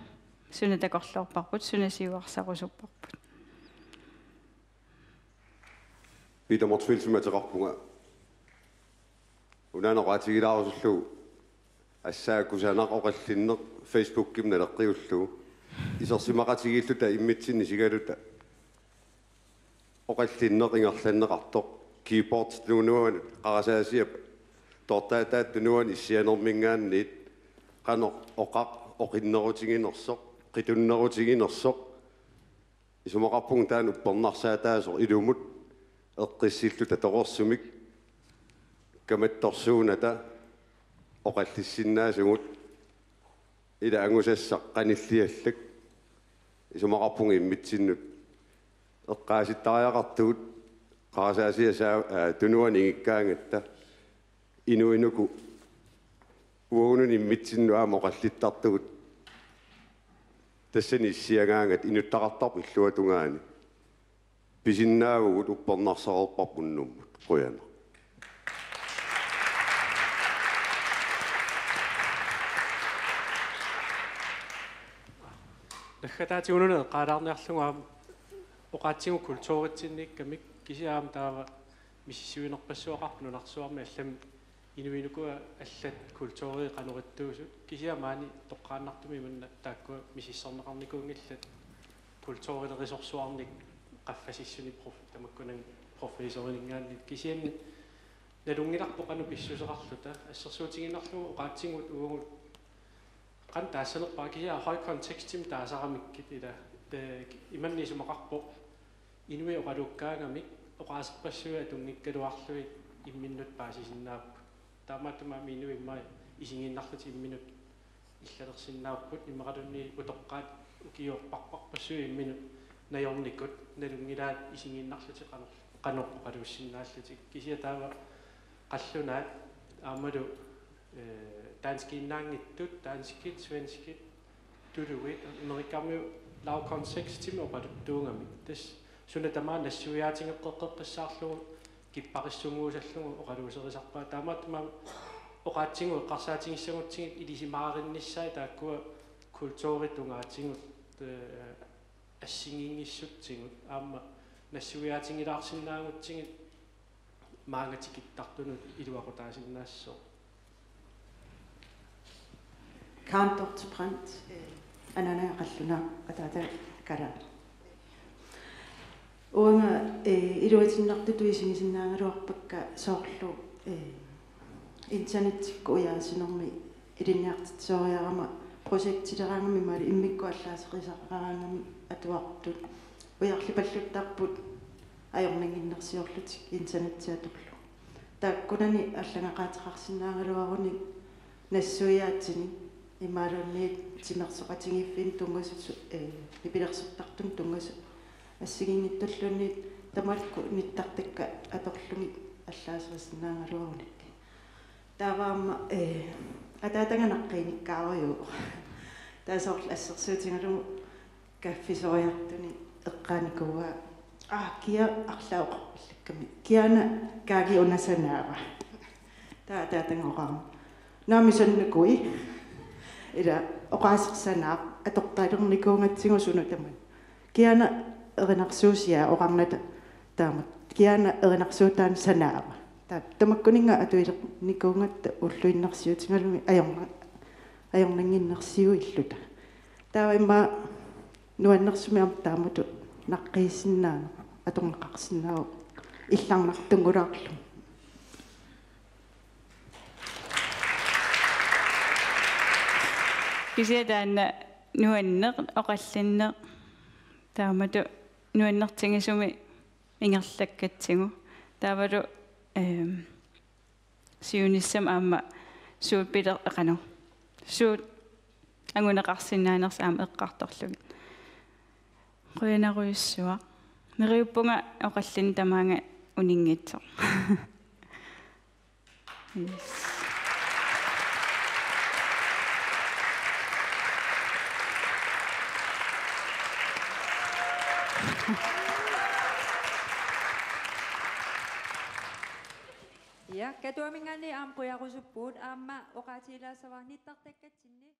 suna takorloorparput, suna siuarsarusupparput. Peter Motzfeldtimik ateqarpunga. Unaana oqaatigilaarusullugu assaa kusanaq oqallinneq Facebookimi naleqqiullugu. Isersimaqatigiilluta immitsinnut isigaluta. Oqallinneq ingerlanneqartoq. Keyboard tunuanut, qarasaasiap toortaataata tunuanut issianerminngaanniit qanoq oqaq oqinnerutiginersoq, qitunnerutiginersoq. Isumaqarpunga taanna uppernarsaataasoq ilumut eqqissilluta torersumik kamattorsuunata oqallissinnaasugut ila angusassaq qanilliallak. Isumaqarpunga immitsinnut eqqaasittariaqartugut qarasaasiap saa-, aa, tunuani ingikkaangatta. Inuit uku uagununi immitsinnut aamma oqallittartugut. Tassani issiagaangat inuttaqartarput illuatungaani. Pisinnaavugut, uppernarsareerparput unnummut. Qujanaq. Naggataatigut una eqqaalaarniarlugu aamma oqaatsigut kulturitsinniikkamik, kisianni aamma taava misissuinerpassuaqarpoq nunarsuarmi allamik inuit uku allat kulturi qanoq ittuusut, kisianni maani toqqaannartumik imanna taakkua misissorneqarnikuunngillat kulturilerisorsuarnik qaffasissuni prof-, tamakkunani professorininngaanniit, kisianni nalunngilarput qanoq pissuseqarluta. Assersuutigiinnarlugu oqaatsigut uagut qanoq taassanerpaat, kisianni høj kontekstimik taasaramikkit, ila, eh, imannak isumaqarpoq inuit oqaluukkaangamik oqaaserpassuit atunngikkaluarlugit imminnut paasisinnaapput. Taamaattumik aamma inuit immaqa isigiinnarlutik imminnut illalersinnaapput, imaluunniit utoqqaat ukiorparparpassuit imminnut najornikut nalunngilaat isigiinnarlutik qanoq, qanoq oqaluussinnaallutik. Kisianni taava qallunaat aammalu, eh, danskiinnaanngitsut, danskit, svenskit, tuluit, amerikamiut lavkontekstimik oqaluttuugamik. Tassa suna tamaat nassuiaatigeqqeqqissaarlugu kipparissunnguusallugu oqaluuserisarpaat. Taamaattumik oqaatsigut eqqarsaatigissagutsigit ilisimaarinnissaat taakkua kulturit tungaatigut, eh, assigiinngissutsigut aamma nassuiaatigilaarsinnaagutsigit maanga tikittartunut iluaqutaasinnaassaaq. Karen Dorthe Brandt, eh, anaanaga qallunaaq, ataataga kalaa. Uanga, eh, iluatinnartutut isigisinnaagaluarpakka soorlu, eh, internettikkut ujaasinermi ilinniartitsisoriarama projektileraangami imaluunniit immikkut allaaserisaraangami atuartut ujarlipalluttarput ajornannginnersiorlutik internettiatorlu. Taakkunani allagaqaateqarsinnaagaluarunik nassuiaatinik imaluunniit timersoqatigiiffinnut tunngasut, eh, nipilersortartunut tunngasut assigiinngitsulluunniit tamakku nittartakkat atorlugit allaaserissinnaagaluarunik. Taava aamma, eh, ataataga naqqiinikkaarujuu. Taava soorlu assersuutigalugu kaffisoriartunik eqqaanikuuaa: Aa, kia arlaat oqarpallakkami. Kiana kaagi una sanaava? Taava ataataga oqarami: Naami sannakui. Ila oqaaseq sanaaq, atortalernikuugatsigu suna tamanna. Kiana erinarsuusiaa oqarnata taamak. Kiana erinarsuutaanut sanaava? Taava tamakkuninnga atuilernikuugatta ulluinnarsiutigalugit ajorna-, ajornannginnersiuilluta. Taava immaqa nuannersumik aamma taamatut naqqiisinnaaneq atorneqarsinnaavoq illarnartunngulaarlugu. Kisianni taanna nuanneq oqallinneq taamatut nuannertigisumik ingerlakkatsigu. Taavalu, ehm, siunissami aamma suut piler-, qanoq, suut anguneqarsinnaanersut aamma eqqartorlugit. Qujanarujussuaq. Neriuppunga oqallinneq tamaanga uninngitsoq. Yes. Ja, Katuaminngaanniit aamma qujarusuppugut, aamma oqaatigilaassavara nittartakkatsinni.